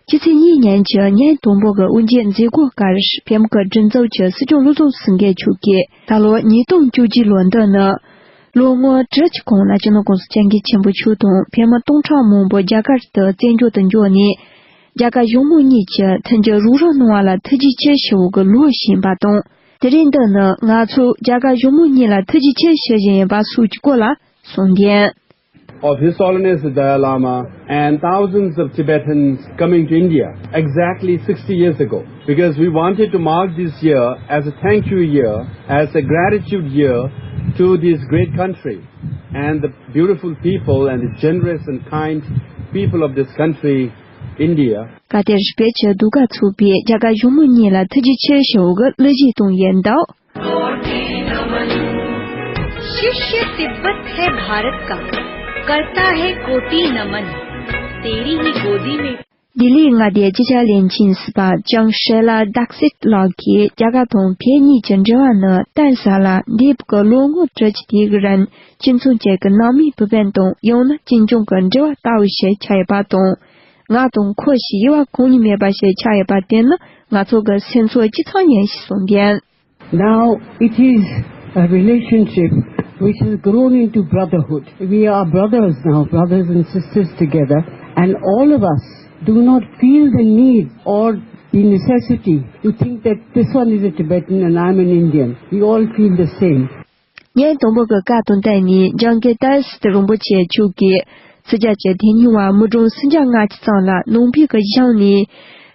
ཕྱི་ཚེས་གཉིས་ཉིན་གྱི་ཉིན་དང་པོ་གི་དབུ་འབྱེད་མཛད་སྒོ་སྐབས་བོད་མི་གི་སྒྲིག་འཛུགས་ཀྱི་སྲིད་སྐྱོང་བློ་བཟང་སེང་གེ་མཆོག་གིས་ད་ལོ་ཉིས་སྟོང་བཅུ་གཅིག་ལོ་འདི་ནི། ལོ་ངོ་དྲུག་ཅུ་གོང་ལ་སྤྱི་ནོར་༸གོང་ས་༸སྐྱབས་མགོན་ཆེན་པོ་མཆོག་དང་བོད་མི་སྟོང་ཕྲག་མང་པོ་རྒྱ་གར་དུ་བཙན་བྱོལ་དུ་འབྱོར་ནས། རྒྱ་གར་གཞུང་མང་གཉིས་ཀྱིས་མཐུན་འགྱུར་རོགས་རམ་གནང་བ་ལ་ཐུགས་རྗེ་ཆེ་ཞུ་བའི་ལོ་ཞིག་ཡིན་པ་དང་། དེ་རིང་འདི་ནི་ང་ཚོས་རྒྱ་གར་གཞུང་མང་གཉིས་ལ་ཐུགས་རྗེ་ཆེ་ཞུ་བཞིན་ཡིན་པ་སོགས་ཀྱི་སྐོར་ལ་གསུངས་དོན། Of His Holiness the Dalai Lama and thousands of Tibetans coming to India exactly sixty years ago, because we wanted to mark this year as a thank you year, as a gratitude year to this great country and the beautiful people and the generous and kind people of this country, India. སྐབས་དེར་བོད་ཀྱི་ཟློས་གར་ཚོགས་པས་རྒྱ་གར་གཞུང་མང་གཉིས་ལ་ཐུགས་རྗེ་ཆེ་ཞུ་བའི་གླུ་གཞས་བཏང་ཡོད་འདུག། शिष्य तिब्बत है भारत का, करता है कोटि नमन, तेरी ही गोदी में। ལྡི་ལིའི་མངའ་སྡེའི་སྤྱི་ཁྱབ་བློན་ཆེན་ཟུར་པ་ལྕམ་ཤེ་ལ་དཱག་སིད་ལགས་ཀྱིས་རྒྱ་གར་དང་བོད་གཉིས་ཀྱི་འབྲེལ་བ་ནི་གཏན་ཟབ་ལ། འདས་པའི་ལོ་ངོ་དྲུག་ཅུ་དེའི་རིང་སྤྱི་ཚོགས་གཅིག་གི་ནང་མིའི་བུ་སྤུན་དང་ཡང་ན་གཅེན་གཅུང་གི་འབྲེལ་བ་ལྟ་བུ་ཞིག་ཆགས་ཡོད་པ་དང་། ང་དང་ཁོ་ཞེས་དབྱེ་བ་གང་ཡང་མེད་པ་ཞིག་ཆགས་ཡོད་པ་དེ་ནི་ང་ཚོ་གི་སེམས་ཚོར་གཅིག་མཚུངས་ཡིན་ཞེས་གསུངས་དོན། Now it is a relationship which has grown into brotherhood. We are brothers now, brothers and sisters together, and all of us do not feel the need or the necessity to think that this one is a Tibetan and I'm an Indian. We all feel the same. ཉིན་དང་པོ་གི་བཀའ་དང་བསྟུན་ནས་ལྗང་གི་ཏཱ་སི་ཏི་རིན་པོ་ཆེ་མཆོག་གིས་སྲིད་རྒྱལ་གྱི་དེ་ཉིན་བར་མི་གྲངས་སུམ་བརྒྱ་ལྔ་བཅུ་ཙམ་ལ་ནང་པའི་གི་གཞུང་ནས་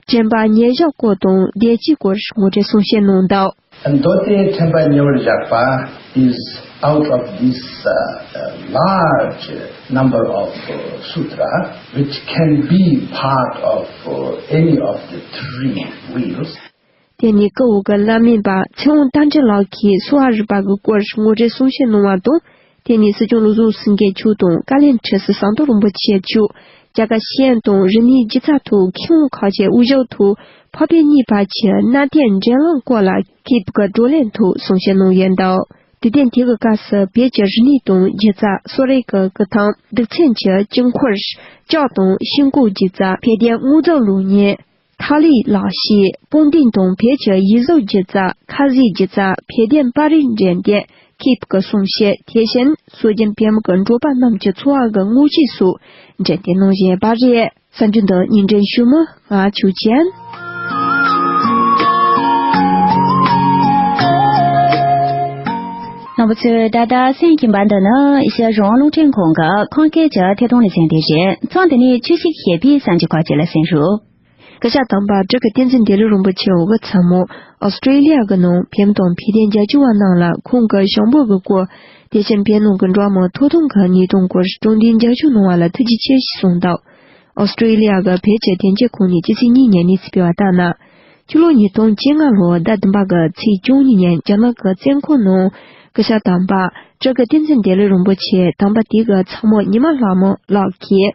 དྲན་པ་ཉེར་བཞག་སྐོར་དང་བདེ་སྐྱིད་སྐོར་ངོ་སྤྲོད་གསུང་བཤད་གནང་འདུག། མདོ་སྡེ་དྲན་པ་ཉེ་བར་བཞག་པ is out of this uh, uh, large number of uh, sutra which can be part of uh, any of the three wheels. དེ་ནས་སྐུ་འོ་གི་བླ་སྨན་པ་ཚེ་དབང་རྟ་མགྲིན་ལགས་ཀྱིས་གསོ་བ་རིག་པ་གི་སྐོར་ངོ་སྤྲོད་གསུང་བཤད་གནང་བ་དང་། དེ་ནས་སྲིད་སྐྱོང་བློ་བཟང་སེང་གེ་མཆོག་དང་བཀའ་བློན་ཁྲི་ཟུར་ཟམ་གདོང་རིན་པོ་ཆེ་མཆོག་རྒྱ་གར་ཤེས་ཡོན་དང་རིག་གནས་སྒྱུ་རྩལ་ཐོག་མཁས་དབང་ཁག་ཅིག་དབུ་བཞུགས་ཐོག་འཕགས་བོད་གཉིས་བར་གྱི་གནའ་དེང་འབྲེལ་ལམ་སྐོར་ལ་མཁས་པའི་བགྲོ་གླེང་ཐོག་གསུང་བཤད་གནང་ཡོད་འདུག། དུས་སྟོན་དེ་གི་སྐབས་སུ་བོད་ཀྱི་རིག་གནས་དང་སྒྱུ་རྩལ། གསོ་རིག་གི་སྐུ་ཐང་། གདུགས་ཚོན་གྱི་དཀྱིལ་འཁོར། ལྕགས་དང་ཤིང་ཀོང་སྒྱུ་རྩལ། བོད་དོན་དངོས་རྫས་གློག་བརྙན། ཐ་ལི་ལག་ཤེས། སྤུན་ཟླ་དང་བོད་ཀྱི་ཡིག་གཟུགས་སྒྱུ་རྩལ། ཁ་བཟས་སྒྱུ་རྩལ། བོད་དོན་པར་རིས་འགྲེམས་སྟོན། ཁེབས་ཀྱི་གསུང་བཤད། དེ་བཞིན་སྲོལ་རྒྱུན་བོད་མི་གི་འབྲོག་པ་རྣམས་ཀྱི་འཚོ་བ་གི་དངོས་གཞི་སོགས་འགྲེམས་སྟོན་གནང་བཞིན་པ་རེད། གསར་འགྱུར་འདི་སྙན་སྒྲོན་ཞུ་མི་ང་ཆོས་ཅན། རྣམ་པ་ཚོས་ད་ལྟ་གསན་གྱིན་པ་འདི་ནི་ཨེ་ཤ་ཡ་རང་དབང་རླུང་འཕྲིན་ཁང་གི་ཁམས་སྐད་ཀྱི་ཐད་གཏོང་ལེ་ཚན་དེ་རེད། མཚམས་འདི་ནས་ཆོས་ཕྱོགས་ཞེས་པའི་གསར་འགྱུར་ཁག་ཅིག་ལ་གསན་རོགས། བཀའ་ཤག་དམ་པ་བྲག་གི་བསྟན་འཛིན་བདེ་ལེགས་རིན་པོ་ཆེ་འོག་གི་ཚ་མོ་ཨོ་སི་ཀྲེ་ལི་ཡ་གི་ནང་བོད་དང་བོད་དོན་རྒྱབ་སྐྱོར་བ་རྣམས་ལ་ཁོང་གི་བྱང་བུ་གི་སྐོར། དེ་བཞིན་བོད་ནང་གི་འགྲོ་བ་མིའི་ཐོབ་ཐང་གི་གནས་སྟངས་སྐོར་དྲང་བདེན་རྒྱབ་སྐྱོར་གནང་བ་ལ་ཐུགས་རྗེ་ཆེ་ཞེས་གསུངས་འདུག་ཨོ་སི་ཀྲེ་ལི་ཡ་གི་བོད་ཀྱི་དོན་གཅོད་ཁང་ནས་སྤྱི་ཚེས་གཉིས་ཉིན་གནས་ཚུལ་སྤེལ་བ་ལྟར་ན། ཕྱི་ལོ་ཉིས་སྟོང་བཅོ་ལྔ་ལོའི་ཟླ་བདུན་པ་གི་ཚེས་བཅུ་གཉིས་ཉིན་རྒྱ་ནག་གི་བཙོན་ཁང་ནང་བཀའ་ཤག་དམ་པ་བྲག་གི་བསྟན་འཛིན་བདེ་ལེགས་རིན་པོ་ཆེ་དམ་པ་དེ་གི་ཚ་མོ་ཉི་མ་ལྷ་མོ་ལགས་ཀྱིས།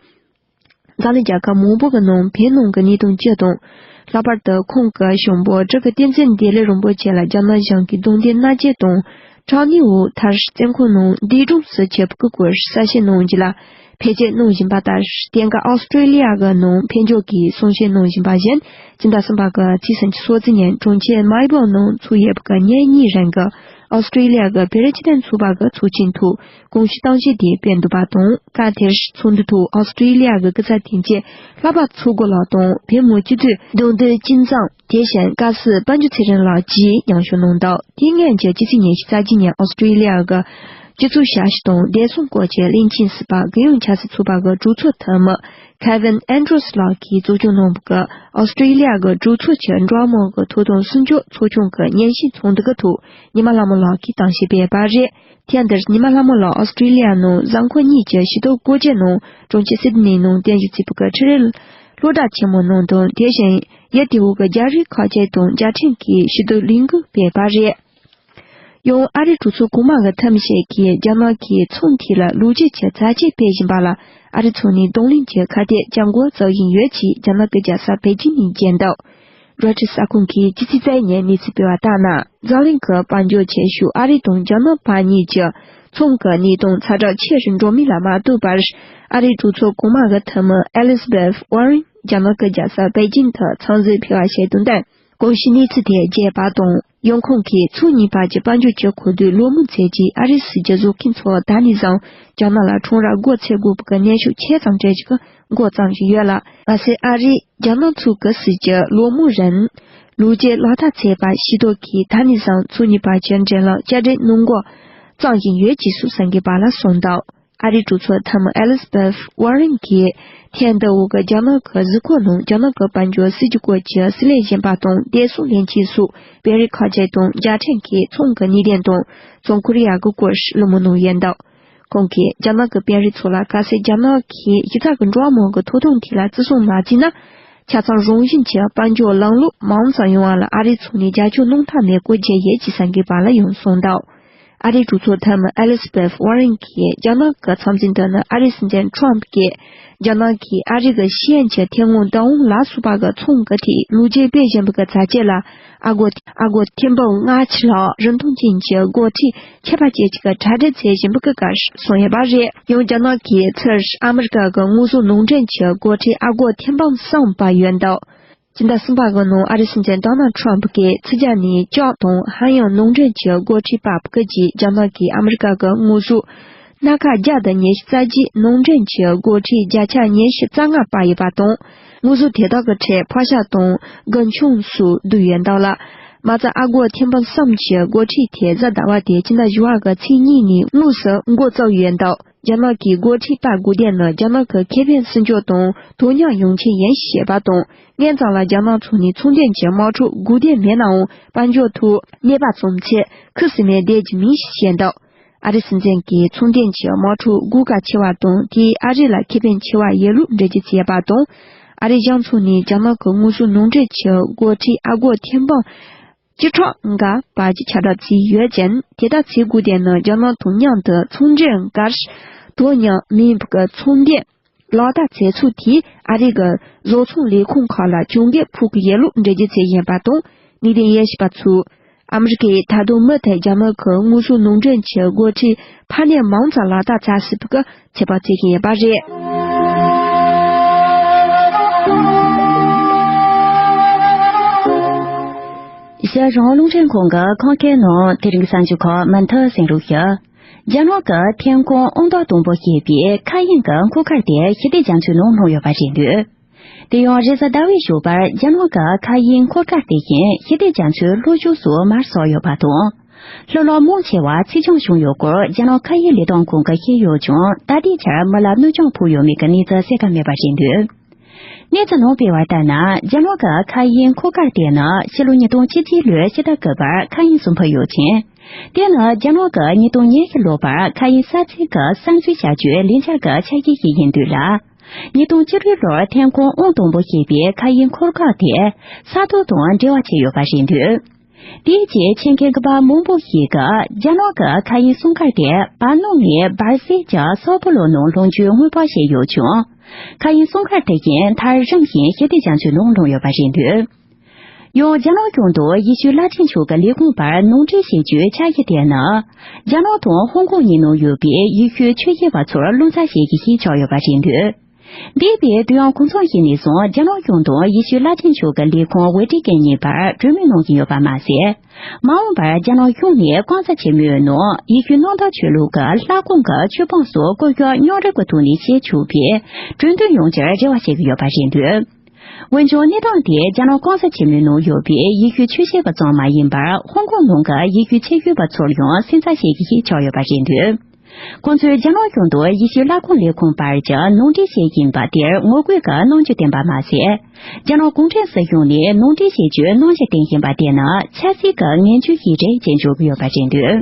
འཛམ་གླིང་རྒྱལ་ཁབ་མང་པོ་གི་ནང་བོད་ནང་གི་གནད་དོན་སྤྱི་དང་། ལྷག་པར་དུ་ཁོང་གི་བྱང་བུ་བྲག་གི་བསྟན་འཛིན་བདེ་ལེགས་རིན་པོ་ཆེ་ལ་རྒྱ་ནག་གཞུང་གིས་རྡུང་རྡེག་མནར་གཅོད་དང་། དྲག་གནོན་འོག་མཐར་བཙོན་ཁང་ནང་འདས་གྲོངས་སུ་ཕྱིན་པའི་སྐོར་གསལ་བཤད་གནང་རྒྱུ་ལ་བེད་སྤྱོད་གནང་བཞིན་པ་ལྟར། དེང་སྐབས་ཨོ་སི་ཀྲེ་ལི་ཡ་གི་ནང་ཕེབས་འབྱོར་གྱི་གསུང་བཤད་གནང་བཞིན་པ་བཞིན། སྤྱི་ཟླ་གསུམ་པ་གི་ཚེས་སུམ་ཅུ་སོ་བདུན་ཉིན་གྲོང་ཁྱེར་མེལ་བོན་ནང་ཚོགས་ཡོད་པའི་ཉིན་གཉིས་རིང་གི་ཨོ་སི་ཀྲེ་ལི་ཡ་གི་བོད་རིགས་སྤྱི་མཐུན་ཚོགས་པ་གི་ཚོགས་ཆེན་ཐོག་དགོངས་ཞུ་གཏང་བཤད་དེ་སྤེལ་འདུག་པ་དང་། སྐབས་དེར་ཚོགས་འདུའི་ཐོག་ཨོ་སི་ཀྲེ་ལི་ཡ་གི་སྐུ་ཚབ་དོན་གཅོད་ལྷག་པ་མཚོ་སྒོ་ལགས་དང་། བོད་མིའི་སྤྱི་འཐུས་གདོང་འདུས་ཅིན་ཙང་། དེ་བཞིན་བཀའ་ཟུར་དཔལ་འབྱོར་ཚེ་རིང་ལགས་བཅས་མཉམ་ཞུགས་གནང་འདུག་དེ་སྔོན་གྱི་སྤྱི་ཚེས་ཉི་ཤུ་རྩ་གཅིག་ཉིན་ཨོ་སི་ཀྲེ་ལི་ཡ་གི་སྤྱི་ཚོགས་ཞབས་ཞུ་དང་བདེ་སྲུང་སྐོར་གྱི་བློན་ཆེན་ཟུར་པ་རྒྱལ་ཡོངས་ཆབ་སྲིད་ཚོགས་པ་གི་གྲོས་ཚོགས་འཐུས་མི་ཁེ་ཝིན་ཨན་ཌྲོས་ལགས་ཀྱིས་གཙོ་སྐྱོང་གནང་བའི་ཨོ་སི་ཀྲེ་ལི་ཡ་གི་གྲོས་ཚོགས་ཀྱི་འགྲོ་བ་མིའི་ཐོབ་ཐང་སྲུང་སྐྱོབ་ཚོགས་ཆུང་གི་ཉིན་ཤས་ཚོགས་འདུ་གི་ཐོག་ཉི་མ་ལྷ་མོ་ལགས་ཀྱིས་གཏམ་བཤད་སྤེལ་བ་རེད། ཐེངས་འདིར་ཉི་མ་ལྷ་མོ་ལགས་ཨོ་སི་ཀྲེ་ལི་ཡ་ནང་གཟའ་འཁོར་གཉིས་ཀྱི་ཞི་བདེ་སྐོར་སྐྱོད་ནང་གྲོང་ཁྱེར་སིད་ནི་ནང་རྟེན་གཞི་བྱས་པའི་འཕྲུལ་རིག་སློབ་གྲྭ་ཆེན་མོའི་ནང་དང་། དེ་བཞིན་ཡུལ་དེའི་གི་རྒྱ་རིགས་ཁག་ཅིག་དང་མཇལ་འཕྲད་ཀྱིས་ཞི་བདེ་ལས་འགུལ་སྤེལ་བ་རེད། ཡང་ཨ་རིའི་གྲོས་ཚོགས་གོང་མ་གི་འཐུས་མི་ཞིག་གིས་རྒྱ་ནག་གིས་ཚོང་ཐད་ལ་ལོ་རྒྱུས་ཀྱི་ཚ་དྲོད་སྤེལ་བཞིན་པ་ལ་ཨ་རི་ཚོགས་ནས་གདོང་ལེན་གྱི་ཁ་གཏད་བཅག་འགོ་བཙུགས་བཞིན་ཡོད་ཅེས་རྒྱ་ནག་གི་རྒྱལ་ས་པེ་ཅིང་ནས་བརྗོད་འདུག་རོའི་ཊར་གསར་ཁང་གིས་སྤྱི་ཚེས་རྩ་བཞི་ཉིན་གནས་ཚུལ་སྤེལ་བ་ལྟར་ན། འཛམ་གླིང་གི་དཔལ་འབྱོར་ཆེ་ཤོས་ཨ་རི་དང་རྒྱ་ནག་བར་གཉིས་ཀྱི་ཚོང་གི་གནས་སྟངས་ཛ་དྲག་ཆེ་རུ་འགྲོ་མིན་ལ་མ་ལྟོས་པར། ཨ་རིའི་གྲོས་ཚོགས་གོང་མ་གི་འཐུས་མི་ཨེ་ལི་ཛ་བེཐ་ཝར་རེན་རྒྱ་ནག་གི་རྒྱལ་ས་པེ་ཅིང་དུ་འཚམས་གཟིགས་ཕེབས་པ་ཞིག་དང་ལྡན། གོང་ཞུས་གནས་ཚུལ་དེ་བརྗོད་པ་དང་། ཡང་ཁོང་གིས་ཚོང་གཉིས་བར་གྱི་དཔལ་འབྱོར་གྱི་གོ་བསྡུར་ལོ་མུ་མཛད་རྗེས། ཨ་རིའི་སྲིད་ཇུས་བཟོ་མཁན་ཚོ་ད་ནས་བཟུང་རྒྱ་ནག་ལ་ཁྲོམ་ར་སྒོ་འབྱེད་དགོས་པའི་གནོན་ཤུགས་ཆེ་ཙམ་སྤྲད་ཀྱི་འགོ་བརྩམས་བཞིན་ཡོད་ལ། མ་ཟད་ཨ་རིས་རྒྱ་ནག་ཚོ་གི་སྲིད་ཇུས་ལོ་མུ་རིང་ལོ་རྒྱུས་ལག་བསྟར་བྱས་པ་ཤེས་རྟོགས་ཀྱིས། ད་ནས་བཟུང་ཚོང་གཉིས་བར་གྱི་འབྲེལ་ལམ་བསྐྱར་སྒྲིག་གནང་འགོ་བརྩམས་བཞིན་ཡོད་ཅེས་སུ་གསར་འགོད་པ་ལ་གསུངས་འདུག་ཨ་རིའི་གྲོས་ཚོགས་འཐུས་མི་ཨེ་ལི་ཛ་བེཐ་ཝར་རེན་གྱིས་ཐེངས་འདིའི་གི་རྒྱ་ནག་གི་གཟིགས་སྐོར་ནང་རྒྱ་ནག་གི་དཔལ་འབྱོར་སྲིད་ཇུས་སྐོར་གྱི་གསུང་གླེང་གཞན་པ་དང་། བདེ་སྲུང་བློན་ཆེན་སོགས་དཔོན་རིགས་ཁག་ཅིག་དང་མཇལ་འཕྲད་ཀྱིས་ཚོང་གི་གནད་དོན་དང་། བྱང་ཀོ་རི་ཡ་གི་སྐོར་བསམ་བློ་གནང་ཡོད་འདུག་ཁོང་གིས་རྒྱ་ནག་གི་དཔོན་རིགས་ཚོ་ལ་གལ་སྲིད་རྒྱ་ནག་གིས་གཞི་རྩ་གི་འགྲོ་བ་མིའི་གི་ཐོབ་ཐང་ཐད་ལ་བརྩི་སྲུང་མ་བྱས་ན། ཆ་ཚང་རང་བཞིན་གྱི་དཔལ་འབྱོར་ལམ་ལུགས་མང་ཙམ་ཡོང་བ་ལ་ཨ་རིའི་ཕྱོགས་ནས་རྒྱབ་སྐྱོར་གནང་ཐབས་མེད་སྐོར་བརྗོད་ཡོད་ཅེས་གསར་འགོད་པ་ལ་ཡང་གསུངས་འདུག་ཨ་རིའི་གྲོས་ཚོགས་འཐུས་མི་ཨེ་ལི་ཛ་བེཐ་ཝར་རེན་གྱིས་རྒྱ་ནག་གི་འཚམས་གཟིགས་འདི་ནི་ཨ་རིའི་སྲིད་འཛིན་ཁྲོམ་ཕུ་གིས་རྒྱ་ནག་གིས་ཨ་རི་གི་ཤེས་ཡོན་གྱི་ཐོན་དངོས་བདག་དབང་ལ་སོགས་པ་གི་ཚོང་གི་ཐད་ལོ་རྒྱུས་སྤེལ་བཞིན་པའི་གི་ཚ་རྒྱུད་ལ། ཨ་སྒོར་ཨ་སྒོར་ཐེར་འབུམ་ལྔ་བཅུ་ལྷག་རིན་ཐང་ཅན་གྱི་སྒོར་ཁྲི་ཁྱད་པར་ཅན་གཅིག་གི་གྲ་སྒྲིག་བྱེད་བཞིན་པའི་སྐབས་སུ་སོང་ཡོད་པ་རེད། ཡང་རྒྱ་ནག་གིས་ཚུར་ཨ་མི་རི་ཀ་གི་དངོས་ཟོག་ནང་འདྲེན་གྱི་སྒོར་ཁྲི་ཨ་སྒོར་ཐེར་འབུམ་གསུམ་སྤར་ཡོད་འདུག་སྤྱི་ཟླ་གསུམ་པ་གི་ནང་ཨ་རིའི་སྲིད་འཛིན་ཌོ་ནལ་ཁྲོམ་ཕུ་གིས་ཕྱི་རྒྱལ་ནས་ལྕགས་དང་ཧ་ཡང་ནང་འདྲེན་གྱི་སྒོར་ཁྲི་སྤར་བའི་རྗེས། རྒྱ་ནག་གིས་ཨ་མི་རི་ཀ་གི་དངོས་ཟོག་སྣ་ཁ་བརྒྱ་དང་ཉི་ཤུ་རྩ་བརྒྱད་ནང་འདྲེན་གྱི་སྒོར་ཁྲི་བརྒྱ་ཆ་ཉི་ཤུ་རྩ་ལྔ་སྤར་ཡོད་པ་དང་། དངོས་ཟོག་དེ་དག་གི་ཁྲོད་ཕག་ཤ་དང་རྒུན་ཆང་སོགས་འདུས་ཡོད་འདུག་ལ། མ་རྩ་ཨ་སྒོར་ཐེར་འབུམ་གསུམ་གྱི་སྒོར་ཁྲི་དེ་གཟའ་ཟླ་བ་སྟེ་སྤྱི་ཟླ་བཞི་པ་གི་ཚེས་གཉིས་ནས་དངོས་སུ་འགོ་བཙུགས་ཡོད་འདུག་རྒྱ་ནག་གིས་སྒོར་ཁྲི་སྤར་དགོས་དོན་ནི་རྒྱ་ནག་གི་ཁེ་ཕན་སྲུང་སྐྱོབ་དང་དོ་མཉམ་ཡོང་ཆེད་ཡིན་ཞེས་པ་དང་། སྔོན་ཙམ་ལ་རྒྱ་ནག་ཚོ་ནས་ཚོང་དོན་གྱི་དམག་འཁྲུག་དགོས་དོན་མེད་ནའང་། དཔལ་འབྱོར་ཐོག་གནོད་པ་བྱུང་ཚེ་ཁུ་སིམ་མེར་བསྡད་རྒྱུ་མིན་ཞེས་བཤད་འདུག་ཨ་རིའི་སྲིད་འཛིན་གྱིས་ཚོང་དོན་གྱི་དམག་འཁྲུག་སྒོ་ཁ་ཕྱེ་བ་དང་། དེས་ཨ་རི་ལ་ཁེ་ཕན་ཆེ་བ་ཡོད་ལུགས་འགྲེལ་བརྗོད་བྱས་པ་དང་། ཨ་རིའི་གཞུང་ཚོ་ནས་རྒྱ་ནག་གི་དངོས་ཟོག་ནང་འདྲེན་གྱི་སྒོར་ཁྲི་ཨ་སྒོར་ཐེར་འབུམ་བཅུ་ཕྲག་འགའ་སྤར་རྒྱུ་ཁྱབ་བསྒྲགས་བྱས་ཡོད་ཅིང་། དེ་ལྟར་བྱེད་དགོས་དོན་ནི་རྒྱ་ནག་དང་མཉམ་དུ་ཚོང་འབྲེལ་འགར་དོ་མཉམ་མིན་པའི་ཚོང་དོན་ལག་བསྟར་བྱེད་ཚུལ་དེས་ཨ་རི་གི་བཟོ་ཚོང་ལས་ཁུངས་ཁག་ལ་གྱོང་གུན་ཕོག་གི་ཡོད་ལུགས་འགྲེལ་བརྗོད་བྱས་ཡོད་པ་དང་། གནད་དོན་དབྱེ་ཞིབ་པ་ཚོས། ཨ་མི་རི་ཀས་ད་དུང་མུ་མཐུད་རྒྱ་ནག་གི་དངོས་ཟོག་ནང་འདྲེན་གྱི་སྒོར་ཁྲི་འཕར་སྣོན་མང་ཙམ་ལག་བསྟར་བྱ་སྲིད་པའི་ཚོད་དཔག་བྱེད་ཀྱི་ཡོད་པ་རེད། རྒྱལ་རོང་རླུང་འཕྲིན་ཁང་གི་ཁང་ཁའི་ནང་དེ་རིང་གི་གསར་འགྱུར་ཁག་མུ་མཐུད་གསན་རོགས་ཞུ། རྒྱ་ནག་གི་ཐན་ཁུང་དབང་ཐང་དང་པོ་ཞེས་པའི་མཁའ་དབྱིངས་ཀྱི་འཁོར་སྐར་དེ་ཞི་བདེ་རྒྱ་མཚོའི་ནང་ལྷུང་ཡོད་པ་རེད་འདུག་དེ་ཡང་རེས་གཟའ་ཟླ་བའི་ཞོགས་པར་རྒྱ་ནག་གི་མཁའ་དབྱིངས་འཁོར་སྐར་དེ་བཞིན་ཞི་བདེ་རྒྱ་མཚོའི་ལྷོ་ཕྱོགས་སུ་མར་ཟགས་ཡོད་པ་དང་། ལྷོ་ལོགས་མང་ཆེ་བ་ཚིག་རྐྱང་བྱུང་ཡོད་སྐོར་རྒྱ་ནག་མཁའ་དབྱིངས་ལས་དོན་ཁང་གིས་བཤད་ཡོད་ཀྱང་། ད་ལྟའི་ཆར་མི་ལ་གནོད་སྐྱོན་ཕོག་ཡོད་མེད་ཀྱི་གནས་ཚུལ་གསལ་ཁ་མེད་པ་རེད་འདུག་གནས་ཚུལ་ནང་སྤེལ་བ་ལྟར་ན། རྒྱ་ནག་གི་མཁའ་དབྱིངས་འཁོར་སྐར་དེ་ནི་ཕྱི་ལོ་ཉིས་སྟོང་བཅུ་གཅིག་ལོའི་ཕྱི་ཟླ་དགུ་པར་མཁའ་དབྱིངས་སུ་འཕུར་ཡོད་ཅིང་། དེ་ནི་རྒྱ་ནག་གི་ཉིས་སྟོང་ཉི་ཤུ་ལོ་བར་མཁའ་དབྱིངས་ས་ཚིགས་ཀྱི་གསར་འཛུགས་བྱ་རྒྱུའི་ལས་འཆར་གྱི་ཆ་ཤས་ཤིག་ཡིན་འདུག་ལ། ཉིས་སྟོང་བཅུ་དྲུག་ལོར་ཐན་ཁུང་དབང་དང་པོ་ཞེས་པའི་མཁའ་དབྱིངས་འཁོར་སྐར་དེ་ས་ཐོག་དང་འབྲེལ་བ་བྱས་ཡོད་པ་རེད་འདུག་དེའི་རྗེས་ཆེད་མཁས་པ་མང་པོ་ཞིག་གིས་རྒྱ་ནག་གི་མཁའ་དབྱིངས་སྲུང་སྐར་དེ་བར་སྣང་ནས་འབར་གསལ་གྱི་སོག་པོ་ལོ་ནང་ལྷུང་རྒྱུའི་དངོས་པོ་བཤད་ཡོད་ཀྱང་། མཁའ་དབྱིངས་སྲུང་སྐར་དེ་བཞིན་མཐར་རིམ་བཞིན་ཞི་བདེ་རྒྱ་མཚོའི་ནང་ལྷུང་ཡོད་པ་རེད་འདུག་ཡང་རྒྱ་ནག་གཞུང་དང་ཡེ་ཤུ་བླ་ཆེན་མཆོག་གི་ལས་ཁུངས་བར་ནང་འགྲིག་བྱེད་རྒྱུའི་ཆ་ཤས་དེ་ནི། རྒྱ་ནག་དང་ཧོང་ཀོང་གཉིས་ནང་ཡོད་པའི་ཡེ་ཤུའི་ཆོས་བྱེད་པ་ཚོར་རླུང་རྟ་བྱེད་ཀྱི་ཞིག་ཆགས་ཡོད་པ་རེད་འདུག་འདས་པའི་དུས་ཡུན་གང་འཚམ་ཞིག་ནས་བཟུང་རྒྱ་ནག་གཞུང་དང་ཡེ་ཤུ་བླ་ཆེན་མཆོག་གི་ལས་ཁུངས་ཝེ་ཏི་ཀན་གཉིས་བར་གྲོས་མོལ་གནང་བཞིན་ཡོད་པ་མ་ཟད། མ་འོངས་པར་རྒྱ་ནག་གཞུང་ནས་གང་ཟག་ཆེན་མོའི་ནང་ཡེ་ཤུ་གནམ་བདག་ཆོས་ལུགས་ཀྱི་ལྷ་ཁང་གི་མཆོད་པང་སོགས་བཀོད་སྒྲིག་མཉམ་རུབ་ཀྱི་ཐོག་ནས་བྱེད་ཆོག་པའི་གྲོས་མཐུན་ཡོང་རྒྱུར་རེ་བ་བྱེད་ཀྱི་ཡོད་པ་རེད་འདུག་འོན་ཀྱང་གནས་སྟངས་དེས་རྒྱ་ནག་གང་ཟག་ཆེན་མོའི་ནང་ཡོད་པའི་ཡེ་ཤུ་ཆོས་བྱེད་པ་ཙམ་མ་ཡིན་པར་ཧོང་ཀོང་ནང་གི་ཡེ་ཤུ་ཆོས་བྱེད་པ་ཚོར་ཡང་སེམས་འཚབ་བྱེད་ཀྱི་ཞིག་ཆགས་ཡོད་པ་རེད་འདུག་ཁོང་ཚོས་རྒྱ་ནག་གཞུང་དང་ཡེ་ཤུ་ལྷ་ཁང་ལས་ཁུངས་བར་གྱི་ནང་འགྲིག་བྱེད་བཞིན་པ་དེར་ངོ་རྒོལ་གྱི་རྣམ་འགྱུར་བསྟན་པ་མ་ཟད། རྒྱ་ནག་གུང་ཁྲན་སྲིད་གཞུང་ནས་ནང་འགྲིག་བྱེད་རྒྱུའི་རྣམ་འགྱུར་བསྟན་བཞིན་པ་དེ་ནི་ཆབ་སྲིད་ཀྱི་ངན་ཇུས་ཤིག་རེད་ཅེས་འཇོག་གི་ཡོད་པ་རེད་འདུག་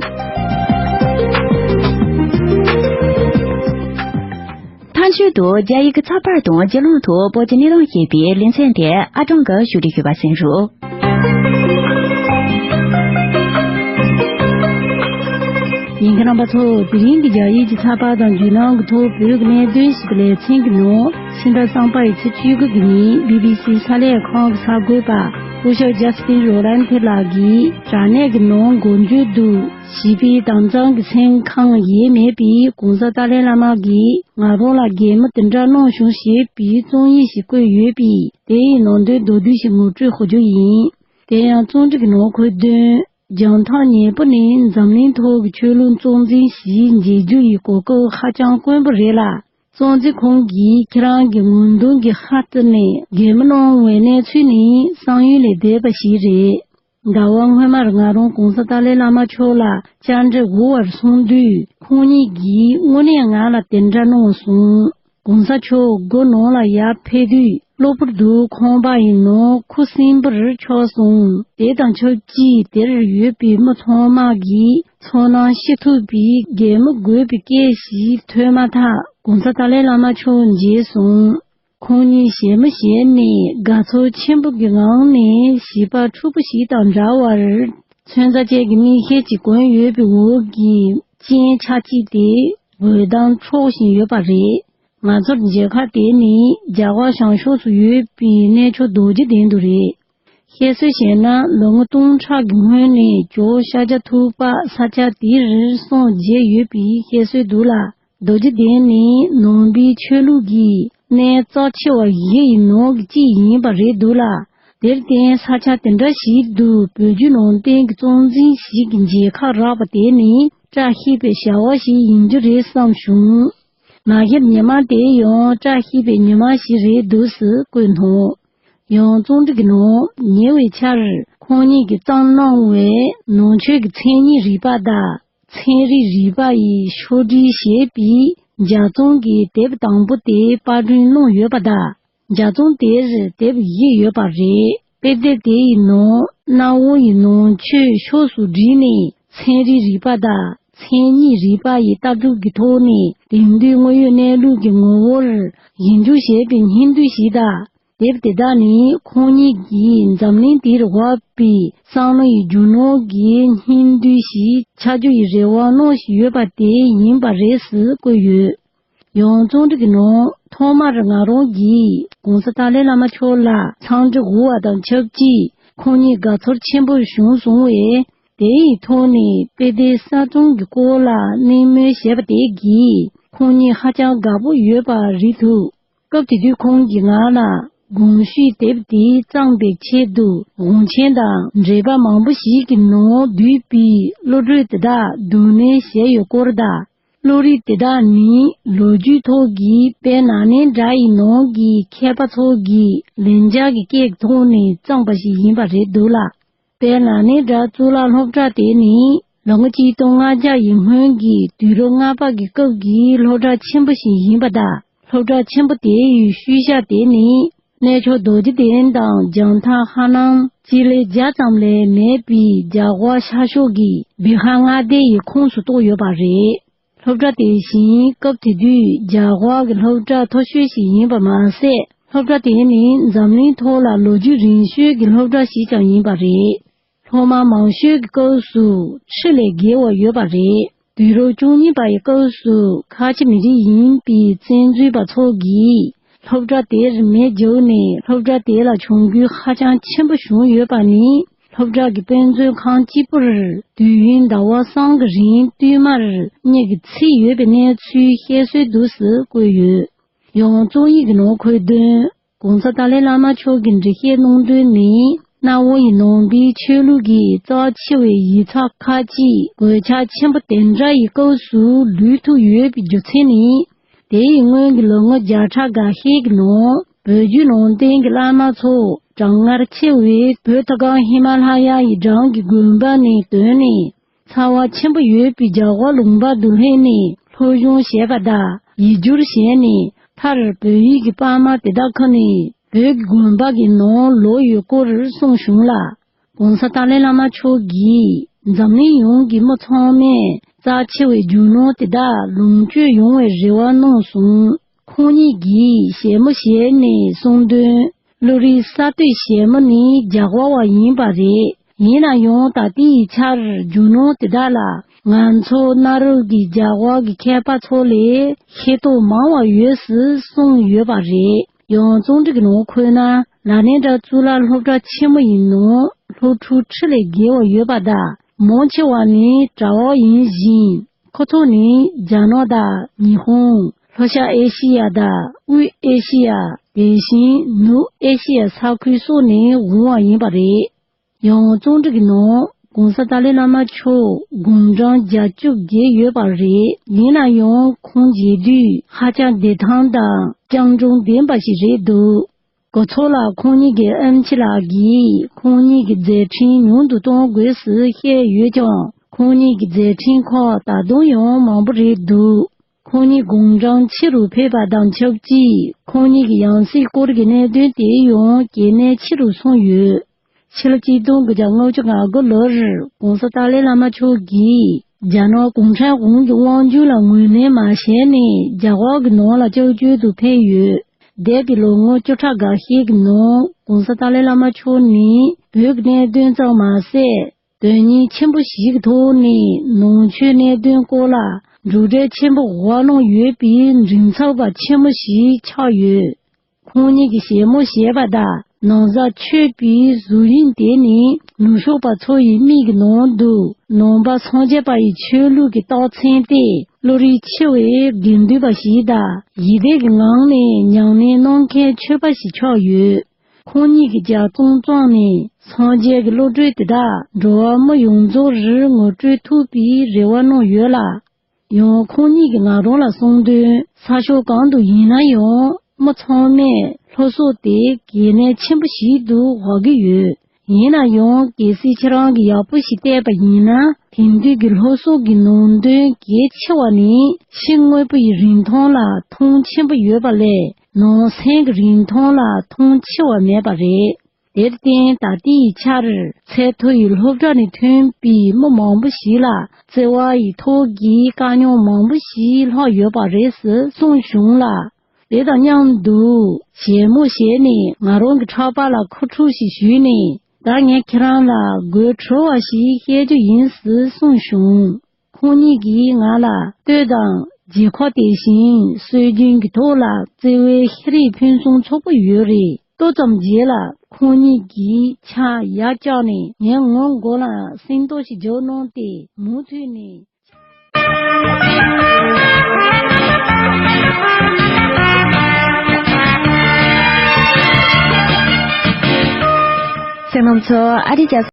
མཐའ་མཇུག་ཏུ་རྒྱ་ཡིག་གི་ཚགས་པར་དང་བརྒྱུད་ལམ་ཐོག་བོད་ཀྱི་གནས་སྟངས་ཞེས་པའི་ལེ་ཚན་དེ་ཨ་ཀྲང་གིས་ཞུ་སྒྲིག་ཞུས་པ་གསན་རོགས། ཉན་མཁན་རྣམ་པ་ཚོ། དེ་རིང་གི་རྒྱ་ཡིག་གི་ཚགས་པར་དང་བརྒྱུད་ལམ་གྱི་ཐོག་བོད་ཀྱི་གནད་དོན་ཞེས་པའི་ལེ་ཚན་གྱི་ནང་། སེམས་པ་བསམ་པ་ཡི་ཚེས་བཅུ་དགུ་གི་ཉིན་བི་བི་སི་གསར་ལས་ཁང་གི་གསར་འགོད་པ་སྐུ་ཞབས་ཇ་སི་ཏིན་རོ་ལན་ཐེ་ལགས་ཀྱིས་དྲ་གནས་ཀྱི་ནང་འགོ་འཛུགས་དུ་བྱིས་པའི་དྭངས་གཙང་གི་སེམས་ཁམས་ཡེངས་མེད་པའི་གོང་ས་ཏཱ་ལའི་བླ་མ་གིས་ང་རང་ལ་གད་མོ་དེ་འདྲ་གནང་བྱུང་ཞེས་པའི་རྩོམ་ཡིག་ཞིག་བཀོད་ཡོད་པས། དེ་ཡི་ནང་དོན་མདོར་བསྡུས་ཤིག་ངོ་སྤྲོད་ཞུ་རྒྱུ་ཡིན། དེ་ཡང་རྩོམ་སྒྲིག་གི་ནང་འཁོད་དོན། རྒྱང་ཐག་ཉེ་པོ་ནས་འཛམ་གླིང་ཐོག་གི་ཆོས་ལུགས་གཙོ་འཛིན་ཞིག་མཇལ་རྒྱུ་ཡི་གོ་སྐབས་ཧ་ཅང་དཀོན་པོ་རེད་ལ། གཙོ་འཛིན་ཁོང་གིས་ཁྱེད་རང་གི་ངོ་གདོང་གི་ཧ་བརྩི་ནས་གད་མོ་གནང་བའི་གནས་ཚུལ་ནི་བསམ་ཡུལ་ལས་འདས་པ་ཞིག་རེད། ཟླ་བ་སྔོན་མར་ང་རང་གོང་ས་ཏཱ་ལའི་བླ་མ་མཆོག་ལ་བཅར་འདྲི་འོས་པར་སོང་དུས། ཁོང་ཉིད་ཀྱིས་དངོས་གནས་ང་ལ་དེ་འདྲ་གནང་སོང་། གོང་ས་མཆོག་སྒོ་ནང་ལ་ཡར་ཕེབས་དུས་གློ་བུར་དུ་ཁང་པ་ཡི་ནང་ཁུ་སིམ་པོར་ཆགས་སོང་། དེ་དང་ཆབས་ཅིག་དེར་ཡོད་པའི་མི་ཚང་མ་གིས་ཚོར་སྣང་སྐྱེ་ཐུབ་པའི་གད་མོ་དགོད་པའི་སྐད་ཞིག་ཐོས་མ་ཐག་གོང་ས་ཏཱ་ལའི་བླ་མ་མཆོག་མཇལ་སོང་། ཁོང་ཉིད་བཞད་མོ་བཞད་ནས་དགའ་ཚོར་ཆེན་པོ་གི་ངང་ནས་བྱིས་པ་ཕྲུ་གུ་ཞིག་དང་འདྲ་བར་ཚོན་རྩི་ཅན་གྱི་མིག་ཤེལ་གྱིས་གོན་ཡོད་པའི་འོག་གི་སྤྱན་ཆབ་ཅིག་དེ་འོད་མདངས་འཕྲོ་བཞིན་ཡོད་པ་རེད། ང་ཚོར་མཇལ་ཁ་དེ་ནི་རྒྱ་གར་བྱང་ཕྱོགས་སུ་ཡོད་པའི་གནས་མཆོག་རྡོ་རྗེ་གདན་དུ་རེད། བཤད་སྲོལ་བཤད་ན་ལོ་ངོ་སྟོང་ཕྲག་གི་སྔོན་ནས་ཇོ་ཤཱཀྱ་ཐུབ་པ་ས་ཆ་དེར་སངས་རྒྱས་ཡོད་པའི་བཤད་སྲོལ་འདུག་ལ། རྡོ་རྗེ་གདན་ནི་ནང་པའི་ཆོས་ལུགས་ཀྱི་གནས་རྩ་ཆེ་བ་བཞི་ཡི་ནང་གི་གཅིག་ཡིན་པ་རེད་འདུག་ལ། དེར་བརྟེན་ས་ཆ་དེ་འདྲ་ཞིག་ཏུ་བོད་བརྒྱུད་ནང་བསྟན་གྱི་གཙོ་འཛིན་ཞིག་གི་མཇལ་ཁ་རག་པ་དེ་ནི་བཀྲ་ཤིས་པའི་བྱ་བ་ཞིག་ཡིན་རྒྱུ་རེད་བསམ་བྱུང་། མ་གཞིར་ཉི་མ་དེ་ཡང་བཀྲ་ཤིས་པའི་ཉི་མ་ཞིག་རེད་འདུག་སེ་བཀོད་འདུག་ཡང་རྩོམ་སྒྲིག་གི་ནང་ཉེ་བའི་ཆར་ཁོང་ཉིད་ཀྱིས་བརྩམས་གནང་བའི་ནང་ཆོས་ཀྱི་མཚན་ཉིད་རིག་པ་དང་། ཚན་རིག་རིག་པ་ཡི་ཕྱོགས་སྒྲིག་ཞེས་པའི་ལྗགས་རྩོམ་གྱི་དེབ་དང་པོ་དེ་པར་སྐྲུན་གནང་ཡོད་པ་དང་། ལྗགས་རྩོམ་དེར་དེབ་བཞི་ཡོད་པ་རེད། དཔེ་དེབ་དེ་ཡི་ནང་གནའ་བོ་ཡི་ནང་ཆོས་ཕྱོགས་སུ་བསྒྲིལ་ནས་ཚན་རིག་རིག་པ་དང་མཚན་ཉིད་རིག་པ་ཡི་ལྟ་གྲུབ་ཀྱི་ཐོག་ནས་དེང་དུས་དངོས་ཡོད་གནས་ལུགས་ཀྱི་ངོ་བོར་ཞིབ་འཇུག་བྱས་པའི་སྙིང་བསྡུས་ཤིག་དང་། དེབ་དེ་དག་ནི་ཁོང་ཉིད་ཀྱིས་འཛམ་གླིང་འདིར་འོངས་པའི་བསམ་བློ་ཡི་རྒྱུ་ནོར་གྱི་སྙིང་བསྡུས་ཤིག་ཆགས་རྒྱུ་ཡི་རེ་བ་གནང་བཞིན་ཡོད་པ་དེ་ཡིན་པ་རེད་ཟེར་བཀོད་ཡོད། ཡང་རྩོམ་སྒྲིག་གི་ནང་ཐོག་མར་ང་རང་གིས་གོང་ས་ཏཱ་ལའི་བླ་མ་མཆོག་ལ་འཚམས་འདྲི་འོས་པ་དང་ཆབས་ཅིག་ཁོང་ཉིད་དགའ་ཚོར་ཆེན་པོ་བྱུང་སོང་བས། དེ་ཡི་ཐོག་ནས་དཔེ་དེབ་གསར་རྩོམ་གྱི་སྐོར་ལ་གླེང་མོལ་བྱས་པ་དེ་གིས་ཁོང་ཉིད་ཧ་ཅང་དགའ་པོ་ཡོད་པ་རིག་ཐུབ། སྐབས་དེ་དུས་ཁོང་གིས་ང་ལ། གོང་ཞུས་དེབ་དེ་བརྩམས་པའི་ཆེད་དུ་དབང་ཆེན་དང་འགྲེལ་པ་མང་པོ་ཞིག་གི་ནང་བསྡུས་པའི་བློ་གྲོས་དེ་དག་བསྡུས་ནས་བཤད་ཡོད་སྐོར་དང་། བློ་རིག་དེ་དག་ནི་ལོ་རྒྱུས་ཐོག་གི་དཔལ་ནཱ་ལེནྡྲ་ཡི་ནང་གི་མཁས་པ་ཚོ་གིས་ལན་ཆགས་ཀྱི་སྐད་ཀྱི་ཐོག་ནས་བརྩམས་པ་ཞིག་ཡིན་པ་རེད་འདུག་ལ། དཔལ་ནཱ་ལེནྡྲ་གཙུག་ལག་སློབ་གྲྭ་དེ་ནི་ལོ་ངོ་ཆིག་སྟོང་ལྔ་བརྒྱ་ཡི་སྔོན་གྱི་དུས་རབས་ལྔ་པ་གི་སྐབས་ཀྱི་སློབ་གྲྭ་ཆེན་པོ་ཞིག་ཡིན་པ་དང་། སློབ་གྲྭ་ཆེན་པོ་དེའི་ཤུལ་བཞག་དེ་ནི་གནས་མཆོག་རྡོ་རྗེ་གདན་དང་རྒྱང་ཐང་ཧ་ལམ་སྤྱི་ལེ་བརྒྱ་ཙམ་ལས་མེད་པའི་རྒྱ་གར་ཤར་ཕྱོགས་ཀྱི་བི་ཧར་མངའ་སྡེ་ཡི་ཁོངས་སུ་གཏོགས་ཡོད་པ་རེད། སློབ་གྲྭ་དེ་བཞིན་སྐབས་དེ་དུས་རྒྱ་གར་གྱི་སློབ་གྲྭ་མཐོ་ཤོས་ཤིག་ཡིན་པ་མ་ཟད། སློབ་གྲྭ་དེ་ནི་འཛམ་གླིང་ཐོག་ལ་ལོ་རྒྱུས་རིང་ཤོས་ཀྱི་སློབ་གྲྭ་ཞིག་ཀྱང་ཡིན་པ་རེད། སློབ་མ་མང་ཤོས་ཀྱི་སྐབས་སུ་ཁྲི་ལས་བརྒལ་བ་ཡོད་པ་རེད། དུས་རབས་བཅུ་གཉིས་པ་ཡི་སྐབས་སུ་ཁ་ཆེ་མི་རིགས་ཡིན་པའི་བཙན་འཛུལ་པ་ཚོ་གིས་སློབ་གྲྭ་དེར་མེ་བརྒྱབ་ནས་སློབ་གྲྭ་དེ་ལ་གྱོང་གུན་ཧ་ཅང་ཆེན་པོ་བྱུང་ཡོད་པ་ནི། སློབ་གྲྭ་གི་དཔེ་མཛོད་ཁང་གཅིག་པུར་དུས་ཡུན་ཟླ་བ་གསུམ་གྱི་རིང་བསྟུད་མར་གཉིད་ཀྱིས་ཚིག་ཡོད་པའི་གནས་ཚུལ་བཤད་སྲོལ་འདུག་སེ་བཀོད་ཡོད། ཡང་རྩོམ་ཡིག་གི་ནང་འཁོད་དོན། ༸གོང་ས་ཏཱ་ལའི་བླ་མ་མཆོག་གིས་འགྲེལ་བཤད་གནང་དོན་ནི། གནའ་བོ་ཡི་ནང་པའི་ཆོས་ལུགས་ཀྱི་རྩ་ཆེ་བའི་ཡིག་ཚགས་ཁག་ཅིག་གོད་ཆག་ཆེན་པོ་དེ་འདྲ་ཡི་སྐབས་སུ་ལུས་ཐུབ་ཡོད་པའི་རྒྱུ་མཚན་ནི། དེ་ཡི་སྔོན་གྱི་ལོ་ངོ་བརྒྱ་ཕྲག་འགའ་ཤས་ཀྱི་ནང་བོད་བརྒྱུད་ནང་བསྟན་གྱི་བླ་མ་ཚོ་གྲང་ངར་ཆེ་བའི་བོད་མཐོ་སྒང་ཧི་མ་ལ་ཡ་ཡི་འགྲམ་གྱི་དགོན་པ་ནས་ཐོན་ནས། ཚ་བ་ཆེན་པོ་ཡོད་པའི་རྒྱ་གར་ལུང་པ་དུ་སླེབས་ནས་སློབ་སྦྱོང་བྱས་པ་དང་ཡིག་སྒྱུར་བྱས་ནས། མཐར་བོད་ཡིག་གི་པར་མ་དེ་དག་ཁུར་ནས་བོད་ཀྱི་དགོན་པ་གི་ནང་ལོག་ཡོད་སྐོར་གསུངས་བྱུང་ལ། ༸གོང་ས་ཏཱ་ལའི་བླ་མ་མཆོག་གིས་འཛམ་གླིང་ཡོངས་ཀྱི་མི་ཚང་མས་རྩ་ཆེ་བའི་རྒྱུ་ནོར་དེ་དག་ལོངས་སྤྱོད་ཡོང་བའི་རེ་བ་གནང་སོང་། ཁོང་ཉིད་ཀྱིས་ཞལ་མོ་བཞེས་ནས་གསུངས་དོན། བློ་རིག་གསར་གཏོད་ཞལ་མོ་ནི་རྒྱ་གར་བ་ཡིན་པ་རེད། ཡིན་ན་ཡང་ད་ལྟའི་ཆར་རྒྱུ་ནོར་དེ་དག་ལ་ང་ཚོ་གནའ་རབས་ཀྱི་རྒྱ་གར་གྱི་མཁས་པ་ཚོ་ལས་ཤེས་རྟོགས་མང་བ་ཡོད་ཟེར་གསུངས་ཡོད་པ་རེད། ཡང་རྩོམ་སྒྲིག་གི་ནང་འཁོད་ན། ནཱ་ལེནྡྲ་གཙུག་ལག་སློབ་གྲྭ་ཆེན་མོ་ཡི་ནང་སློབ་ཕྲུག་ཁྲི་ལས་བརྒལ་བ་ཡོད་པ་དང་། མང་ཆེ་བ་ནི་གྲྭ་བ་ཡིན་ཞིང་། ཁོ་ཚོ་ནི་རྒྱ་ནག་དང་ཉི་ཧོང་། ལྷོ་ཤར་ཨེ་ཤི་ཡ་དང་དབུས་ཨེ་ཤི་ཡ། དེ་བཞིན་ནུབ་ཨེ་ཤི་ཡ་ས་ཁུལ་སོགས་ནས་འོང་བ་ཡིན་པ་རེད། ཡང་རྩོམ་སྒྲིག་གི་ནང་༸གོང་ས་ཏཱ་ལའི་བླ་མ་མཆོག་དགུང་གྲངས་བརྒྱད་ཅུ་བརྒལ་ཡོད་པ་རེད། ཡིན་ན་ཡང་ཁོང་མཇལ་དུས་ཧ་ཅང་བདེ་ཐང་དང་སྤྱང་གྲུང་ལྡན་པ་ཞིག་རེད་འདུག་གོ་ཚོ་ལ་ཁོང་ཉིད་ཀྱི་ཨེམ་ཆི་ལགས་ཀྱིས་ཁོང་ཉིད་ཀྱི་མཛད་འཕྲིན་ཉུང་དུ་གཏོང་དགོས་ཟེར་བཤད་ཡོད་ཀྱང་། ཁོང་ཉིད་ཀྱི་མཛད་འཕྲིན་ཁག་ད་དུང་ཡང་མང་པོ་རེད་འདུག་ཁོང་ཉིད་དགུང་གྲངས་ཆེ་རུ་ཕེབས་པ་དང་ཆབས་ཅིག་ཁོང་ཉིད་ཀྱི་ཡང་སྲིད་སྐོར་གྱི་གནད་དོན་དེ་ཡང་གལ་གནད་ཆེ་རུ་སོང་ཡོད། ཕྱི་ལོ་ཆིག་སྟོང་དགུ་བརྒྱ་ལྔ་བཅུ་ང་དགུ་ལོར་༸གོང་ས་ཏཱ་ལའི་བླ་མ་མཆོག་གིས་རྒྱ་ནག་གུང་ཁྲན་དབང་གི་དབང་སྒྱུར་ལ་ངོས་ལེན་མ་བྱས་ནས་རྒྱ་གར་གྱི་ནང་ལ་སྐྱབས་བཅོལ་དུ་ཕེབས་ཡོད། འདས་པའི་ལོ་ངོ་བཅུ་ཕྲག་འགའ་ཤས་ཀྱི་ནང་༸གོང་ས་ཏཱ་ལའི་བླ་མ་མཆོག་ནི་བོད་ཀྱི་གནད་དོན་ཙམ་མ་ཟད། དོན་སྙིང་ཆེན་པོ་ཞིག་གི་ཐོག་ནས་ནང་ཆོས་གནད་དོན་སྐོར་ལ་གྲུབ་འབྲས་ཆེན་པོ་བགྲང་གནང་ཡོད་པའི་མགྲིན་ཚབ་པ་ཆེན་མོ་ཞིག་ཆགས་ཡོད། ཁོང་ཉིད་ཀྱིས་ཞལ་མོ་བཞེས་པ་དང་ནམ་བཟའ་མཆོད་པའི་གཟུགས་དབྱིབས་དེ་ནི་ནུབ་ཕྱོགས་པ་ཚོ་ཡི་མིག་གི་ནང་དུ་ནང་པ་སངས་རྒྱས་པ་ཡི་ཆོས་ལུགས་ཀྱི་རྟགས་མཚན་ཏེ། བློ་རིག་ཆེ་བའི་དགེ་འདུན་པ་ཞིག་དང་ཡིད་བདེ་གི་ངང་ནས་ཉམས་ལེན་གནང་མཁན་ཆོས་པ་ཞིག་ཆགས་ཡོད། ཁོང་ཉིད་ཀྱི་ལྗགས་རྩོམ་བརྩམས་ནས་སངས་རྒྱས་ཀྱི་བློ་གྲོས་དེ་དག་འགྲོ་བ་མི་ཡོངས་རྫོགས་རུ་ངོ་སྤྲོད་ཐུབ་པའི་རེ་བ་གནང་ཡོད་ལ། ཡང་ཁོང་ཉིད་ཀྱིས་ང་རང་ལ་གསུངས་དོན། ས་ཕྱོགས་གང་དུ་ཡིན་ན་ཡང་མི་ཚང་མས་སློབ་གསོ་དེ་གལ་གནད་ཆེན་པོ་ཞིག་ཏུ་དགོས་ཀྱི་ཡོད། ཡིན་ན་ཡང་གལ་སྲིད་ཁྱེད་རང་གིས་ཡག་པོ་ཞིག་བལྟས་པ་ཡིན་ན། དེང་དུས་ཀྱི་སློབ་གསོ་གི་ནང་དོན་གལ་ཆེ་བ་ནི་ཕྱི་དངོས་པོ་ཡི་རིན་ཐང་ལ་མཐོང་ཆེན་པོ་ཡོད་པ་ལས་ནང་སེམས་ཀྱི་རིན་ཐང་ལ་མཐོང་ཆེ་བ་མེད་པ་རེད། དེར་བརྟེན་ད་ལྟའི་ཆར་ཚད་མཐོ་ཡི་སློབ་གྲྭ་ནས་ཐོན་པའི་མི་མང་པོ་ཞིག་ལ་བརྩེ་བ་ཡི་ཐོག་གི་དཀའ་རྙོག་མང་པོ་ཞིག་ལྷག་ཡོད་པ་རེད་ཟེར་གསུངས་བྱུང་ལ། དེ་དང་མཉམ་དུ་ཞལ་མོ་བཞེས་ནས་ང་རང་གི་ཕྲག་པ་ལ་ཁུ་ཁྲུ་ཞིག་གཞུས་ནས། ད་ངས་ཁྱེད་རང་ལ་དགོད་བྲོ་བ་ཞིག་བཤད་རྒྱུ་ཡིན་ཟེར་གསུངས་བྱུང་། ཁོང་ཉིད་ཀྱིས་ང་ལ་ལྟོས་དང་། རྗེས་ཁོ་དེ་བཞིན་སྲོལ་རྒྱུན་གྱི་ཐོག་ལ་བརྩེ་བའི་ཤེས་རིག་ཕུན་སུམ་ཚོགས་པོ་ཡོད་རེད། ཏོག་ཙམ་རྗེས་ལ་ཁོང་ཉིད་ཀྱིས་ཕྱག་ཡར་བཀྱགས་ནས་ངའི་ངོ་མགོ་ལ་སེན་ཏོག་ཞིག་རྒྱག་གནང་སྟེ་མུ་མཐུད་ནས། ཁོང་ཚོ་ཨ་རིའི་རྒྱལ་ས་